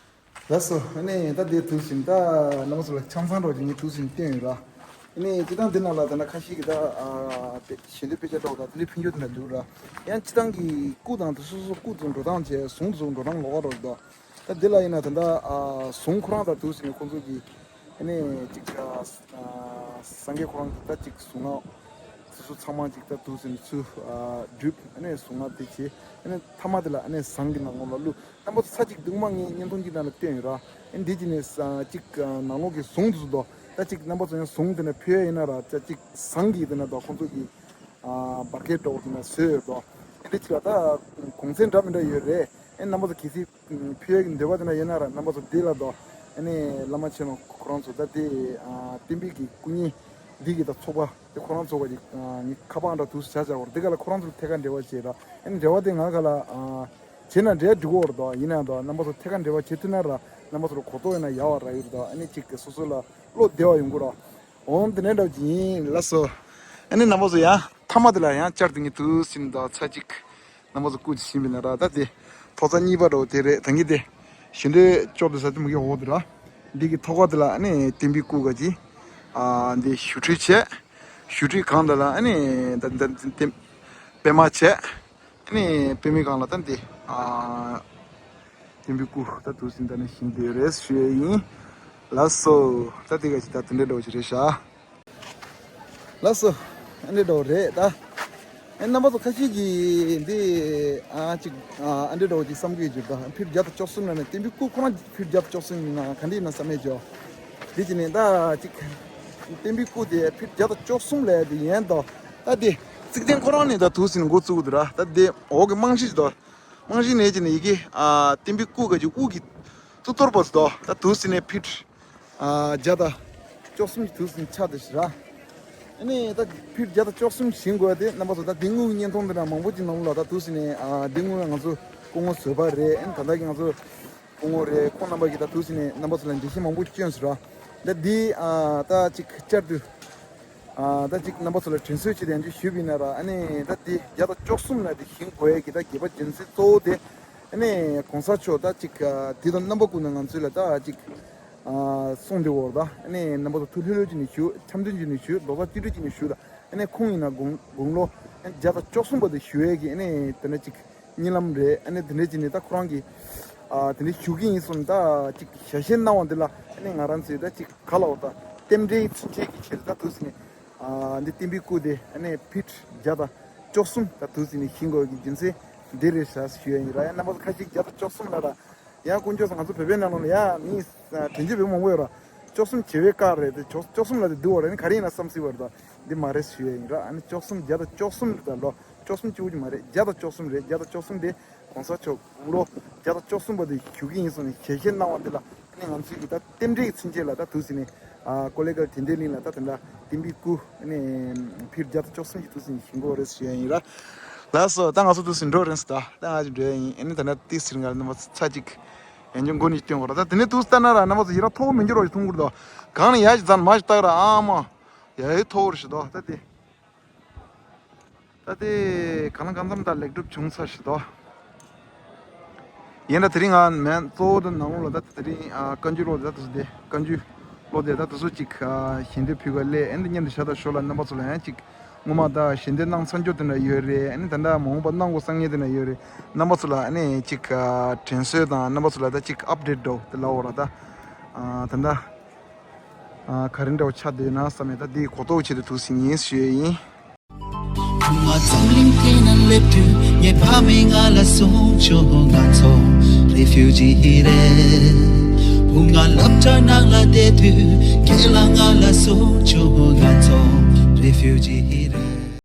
ལགས་སོ། ཨ་ནི་ད་དེ་དུས་ཟིན་ད་རྣམ་པ་ཚོ་ལ་ཆང་ཚང་འདྲ་བོ་ཅིག་ངས་དུས་ཟིན་བསྟན་ཡོད་ར། ཨ་ནི་སྤྱིར་བཏང་འདི་ནང་ལ་ད་ན་ཁ་ཤས་ཀྱིས་ད་ཨ་དཔེ་ཞལ་འདོན་དཔེ་ཆ་འདྲ་བོ་དང་དེ་འདྲའི་ཕུལ་རྒྱུ་དེ་འདྲ་འདུག་ར། ཡང་སྤྱིར་བཏང་གི་སྐུ་དང་དེ་སོ་སོ་སྐུ་ཚོ་འགྲོ་སྟངས་བྱས་གཟུངས་དེ་ཚོ་འགྲོ་སྟངས་ལོགས་ཀ་འདྲ་བོ་འདུག་ད་འདི་ལ་ཡིན་ན་ད་ད་ཨ་གཟུངས་ཁོ་རང་ད་དུས་ཟིན་ནས་ཁོང་ཚོ་གིས་ཨ་ནི་ཅིག་ཨ་སངས་རྒྱས་ཁོ་རང་གིས་ད་ཅིག་གཟུངས་སྔགས་དེ་ཚོ་ཚང་མ་ཅིག་ད་དུས་ཟིན་ནས་ཚུར་ཨ་སྒྲུབ། ཨ་ནི་གཟུངས་སྔགས་དེ་བྱས། ཨ་ནི་མཐའ་མ་དེ་ལ་ཨ་ནི་ཟངས་ཀྱི་ནང་ལོགས་ལ་བླུགས། རྣམ་པ་ཚོ་ཚར་གཅིག་སྟོང་མ་ངས་བརྙན་ཐུང་གཅིག་ནང་ལ་བསྟན་ཡོད་ར། ཨ་ནི་འདི་གཅིག་ནས་ས་གཅིག་ནང་ལོགས་ཀྱི་གཟུངས་དེ་ཚོ་དོ། ད་གཅིག་རྣམ་པ་ཚོ་ཡང་གཟུངས་དེ་ནས་ཕུལ་ཡ་ཡིན་ན་ར། ད་གཅིག་ཟངས་ཀྱི་དེ་ནས་དོ་ཁོང་ཚོ་གི་ཨ་འབར་གས་འདྲ་བོ་དེ་ནས་བཟོས་ཡོད་དོ། ཨ་འདི་གཅིག་ལ་ད་གོང་ཚད་འདྲ་མི་འདྲ་ཡོད་རེད། ཨ་ནི་རྣམ་པ་ཚོ་གལ་སྲིད་ཕུལ་ཡ་གི་འདོད་པ་དེ་འདྲ་ཡོད་ན་ར། རྣམ་པ་ཚོ་འདི་ལ་དོ། ཨ་ནི་བླ་མ་ཆེན་མོ་ཁོ་རང་ཚོ་ད་དེ་ཨ་བསྟན་པའི་གི་སྐུ་བརྙན་འདི་གི་ད་ཚོགས་པ་དེ་ཁོ་རང་ཚོ་ག་གི་ཨ་ངའི་ཁ་པར་འདྲ་དུས་སུ་བྱ་བྱ་བར་འདི་ག་ལ་ཁོ་རང་ཚོ་ཐད་ཀར་འབྲེལ་བ་བྱེད་ར། ཨ་ནི་འབྲེལ་བ་དེ་ང་ག་ལ་ཨ་བྱེད་ན་འབྲེལ་འགྲིག་གོ་ར་དོ། ཡིན་ན་དོ་རྣམ་པ་ཚོ་ཐད་ཀར་འབྲེལ་བ་བྱེད་ཐུབ་ན་ར། རྣམ་པ་ཚོ་ལ་གོ་རྟོགས་ཡོད་ན་ཡག་པ་ར་ཡོད་ར་དོ། ཨ་ནི་གཅིག་གི་སོ་སོ་ལ་བློ་བདེ་བ་ཡོང་གི་ར། འོང་དེ་ནས་འདྲ་བོ་ཅིག་ཡིན་ལགས་སོ། ཨ་ནི་རྣམ་པ་ཚོ་ཡང་མཐའ་མ་དེ་ལ་ཡང་བསྐྱར་དུ་ངས་དུས་ཟིན་དང་ཚར་གཅིག་རྣམ་པ་ཚོ་སྐུ་མཁྱེན་པའི་ན་ར། ད་དེ་ཐོག་རྩེག་གཉིས་པ་འདྲ་བོ་དེ་རེད། ད་གིན་དེ་ཞལ་འདོན་ཅོག་དེ་ས་དེ་མུ་གེ་འོག་དེ་ར། འདི་གི་ཐོག་ཁ་དེ་ལ་ཨ་ནི་བསྟན་པའི་སྐུ་ག་ཅིག་ཨ་འདི་བཞུགས་ཁྲི་བྱས། བཞུགས་ཁྲི་གང་དེ་ལ་ཨ་ནི་ད་ད་ད་པད་མ་བྱས། ཨ་ནི་པད་མའི་སྒང་ལ་ད་འདི་ཨ་བསྟན་པའི་སྐུ་ད་དུས་ཟིན་ད་ནི་བཞུགས་བསྡད་རེད་ཞུ་ཡས་ཡིན། ལགས་སོ། ད་འདི་ག་ཅིག་ད་དེ་འདྲ་འདྲ་བོ་ཅིག་རེད་ཤག་ལགས་སོ། ཨ་འདྲ་འདྲ་བོ་རེད་ད། ཨ་རྣམ་པ་ཚོ་ཁ་ཤས་ཀྱིས་འདི་ཨ་ཅིག་ཨ་འདྲ་འདྲ་བོ་ཅིག་བསམ་གྱི་ཡོད་ད། ཕིཊ་བརྒྱ་དང་བཅུ་གསུམ་ལ་ནི་བསྟན་པའི་སྐུ་ཁོ་རང་ཕིཊ་བརྒྱ་དང་བཅུ་གསུམ་ཡིན་ན་ག་འདྲ་ཡིན་ན་བསམ་ཡས་ཅིག་འདི་ཅི་ནས་ད་ཅིག་བསྟན་པའི་སྐུ་དེ་ཕིཊ་བརྒྱ་དང་བཅུ་གསུམ་ལས་དེ་ཡན་དོ། ད་དེ་རྩིག་གདན་ཁོ་རང་ནས་ད་དུས་ཟིན་འགོ་བཙུགས་འདུག་ར། ད་དེ་འོག་གི་རྨང་གཞི་དོ། རྨང་གཞི་ནས་ཅི་ནས་ཡི་གེ་ཨ་བསྟན་པའི་སྐུ་ག་ཅིག་དབུ་གི་གཙུག་ཏོར་པ་ཟེར་དོ། ད་དུས་ཟིན་ནས་ཕིཊ་ཨ་བརྒྱ་དང་ བཅུ་གསུམ་གྱི་དུས་སུ་ཆགས་བསྡད་ཤག་ར། ཨ་ནི་ད་ཕིཊ་བརྒྱ་དང་བཅུ་གསུམ་ཞིང་དགོས་ཏེ་རྣམ་པ་ཚོ། ད་དེ་སྔོན་གྱི་བརྙན་ཐུང་འདི་ན་མང་པོ་ཅིག་ནང་ལ་ད་དུས་སུ་ནས་ཨ་དེ་སྔོན་ང་ཚོ་སྐུ་ངོ་བཟོས་པ་རེད། ཨ་ནི་ད་ལྟ་གི་ང་ཚོ་སྐུ་ངོ་རེད། ཁོང་རྣམ་པ་གིས་ད་དུས་སུ་ནས་རྣམ་པ་ཚོ་ལ་འགྲེལ་བཤད་མང་པོ་བསྐྱོན་ཟེར་ར། ད་འདི་ཨ་ད་ཅིག་བསྐྱར་དུ་ཨ་ད་ཅིག་རྣམ་པ་ཚོ་ལ་དྲན་གསོ་བྱས་ཏེ་ཡང་ཅིག་ཞུས་པ་ཡིན་ན་ར། ཨ་ནི་ད་འདི་བརྒྱ་དང་བཅུ་གསུམ་ལ་དེ་ཞིང་དགོས་ཡས་ཀྱི་ད་དགོས་པ་རྒྱུ་མཚན་གཙོ་བོ་དེ། ཨ་ནི་གོང་ས་མཆོག་ད་ཅིག་ཨ་དུས་དང་རྣམ་པ་ཀུན་ནས་ང་ཚོ་ལ་ད་ཅིག་ཨ་གསུངས་ཏེ་འོ་ར། ད་ཨ་ནི་རྣམ་པ་ཚོ་ཐུགས་ལྷོད་ལྷོད་བྱས་ནས་བཞུགས། འཆམ་མཐུན་བྱས་ནས་བཞུགས། རྡོག་རྩ་གཅིག་སྒྲིལ་བྱས་ནས་བཞུགས་དང་། ཨ་ནི་ཁོང་ཡིན་ན་དགུང་དགུང་ལོ་བརྒྱ་དང་བཅུ་གསུམ་པ་དེ་བཞུགས་ཡས་ཀྱི་ཨ་ནི་དེ་འདྲ་ཅིག་གཉིད་ལམ་རེད། ཨ་ནི་དེ་འདྲ་བྱས་ནས་ད་ཁོ་རང་གི་ཨ་དེ་འདྲ་བཞུགས་ཀྱི་ཡིན་གསུངས། ད་ཅིག་ཞལ་བཞེས་གནང་བ་འདི་ལ་ཨ་ནི་ང་རང་ཚོས་ད་ཅིག་ག་ལབ་དགོས། ད་རྟེན་འབྲེལ་མཚོན་བྱེད་ཀྱི་ཆེད་དུ་ད་དུས་སུ་ནས་ཨ་འདི་བསྟན་པའི་སྐུ་དེ་ཨ་ནི་ཕིཊ་བརྒྱ་དང་བཅུ་གསུམ་ད་དུས་སུ་ནས་ཞིང་དགོས་ཀྱི་རྒྱུ་མཚན་འདི་རེད་ཤག་ཞུ་ཡ་ཡིན་ར། ཡང་རྣམ་པ་ཚོ་ཁ་ཤས་བརྒྱ་དང་བཅུ་གསུམ་ལབ་ར། ཡང་དཀོན་མཆོག་གསུམ། ང་ཚོ་བོད་པའི་ནང་ལོགས་ལ་ཡ་མི་དྲན་རྒྱུ་བོད་མང་པོ་ཡོད་ར། བཅུ་གསུམ་བྱེ་བའི་སྐར་རེད་དེ། བཅུ་བཅུ་གསུམ་ལ་དེ་འདུག་བ་ར། ཨ་ནི་ག་རེ་ཡིན་ན་བསམ་སྲིད་པ་རེད། ད་འདི་མ་རེད་ཞུ་ཡ་ཡིན་ར། ཨ་ནི་བཅུ་གསུམ་བརྒྱ་དང་བཅུ་གསུམ་རེད། ད་ལོ་བཅུ་གསུམ་གཅིག་པུ་ཅིག་མ་རེད། བརྒྱ་དང་བཅུ་གསུམ་རེད། བརྒྱ་དང་བཅུ་གསུམ་དེ་གོང་ས་མཆོག་དགུང་ལོ་བརྒྱ་དང་བཅུ་གསུམ་པ་དེ་བཞུགས་ཀྱི་ཡིན་གསུངས་ནས་ཞལ་བཞེས་གནང་བ་འདི་ལ། ཨ་ནི་ང་ཚོའི་གི་ད་རྟེན་འབྲེལ་གྱི་མཚོན་བྱེད་ལ་ད་དུས་སུ་ནས་ཨ་ཀོ་ལེ་གལ་དེ་འདྲའི་གླིང་ལ་ད་དེ་འདྲ་བསྟན་པའི་སྐུ་ཨ་ནི་ཕིཊ་བརྒྱ་དང་བཅུ་གསུམ་གྱི་དུས་སུ་ནས་ཞིང་དགོས་རེད་ཞུ་ཡ་ཡིན་ར། ལགས་སོ། ད་ང་ཚོ་དུས་སུ་འགྲོ་རན་སོང་། ད་ད་ང་ཚོ་འགྲོ་ཡ་ཡིན། ཨ་ནི་ད་ནི་ཏི་སིར་ང་ལ་རྣམ་པ་ཚ་གཅིག་ཡང་ཅུང་མགོ་ནས་སྐྱོན་གོ་ར། ད་དེ་ནས་དུས་སུ་ལྟ་ན་ར་རྣམ་པ་ཚོ་ཡི་ར་ཐོག་མི་འགྱུར་བ་ཞིག་མཐོང་གི་རེད་དོ། གང་ནས་ཡ་ཞིག་ཙམ་མ་ཞིག་ལྟ་གི་ར། ཨ་མ་ཡ་ཡི་ཐོག་རེད་ཞིག་དོ། ད་དེ་ད་དེ་གང་ལ་གང་འཚམ་ད་ལེགས་གྲུབ་བྱུང་ཚར་ཞིག་དོ། ཡིན་ན་དེ་རིང་ང་མེད་གཙོ་བོ་དེ་ནང་ལོགས་ལ་ད་དེ་རིང་ཨ་བཀའ་འགྱུར་ཀློག་དེ་ད་དུ་སུ་དེ་བཀའ་འགྱུར་ཀློག་དེ་ད་དུ་སུ་ཅིག་ཨ་ཞལ་འདེབས་ཕུལ་ག་སླེབས། ཨེ་འདི་མཉམ་དུ་བཞག་ད་ཞོར་ལ་རྣམ་པ་ཚོ་ལ་ཡང་ཅིག་སྔོན་མ་ད་ཞལ་འདེབས་གནང་ཚར་རྒྱུ་དེ་འདྲ་ཡོད་རེད། ཨེ་ནི་ད་ལྟ་མ་འོངས་པ་གནང་དགོས་བསམ་མཁན་དེ་འདྲ་ཡོད་རེད། རྣམ་པ་ཚོ་ལ་ཨེ་ནི་ཅིག་ཨ་དྲན་གསོ་དང་རྣམ་པ་ཚོ་ལ་ད་ཅིག་ཨབ་ཌེཊ་འདྲ་བོ་དེ་ལབ་འོ་ར། ད་ཨ་ད་ལྟ་ཨ་ག་རེ་འདྲ་བོ་ཆགས་བསྡད་ཡོད་ན་བསམ་ཡས། ད་འདི་གོ་རྟོགས་ཆེད་དུ་ཐུགས་སུ་ཉིན་ཞུ་ཡས་ཡིན། བུ་ང་འཛམ་གླིང་སྟེང་ན་སླེབས་དུས་ངའི་ཕ་མས་ང་ལ་གསུངས་བྱུང་། ང་ཚོ་རེ་ཕིའུ་ཇི་རེད། བུ་ང་སློབ་གྲྭ་ནང་ལ་བསྡད་དུས་རྒན་ལགས་ང་ལ་གསུངས་བྱུང་། ང་ཚོ་རེ་ཕིའུ་ཇི་རེད།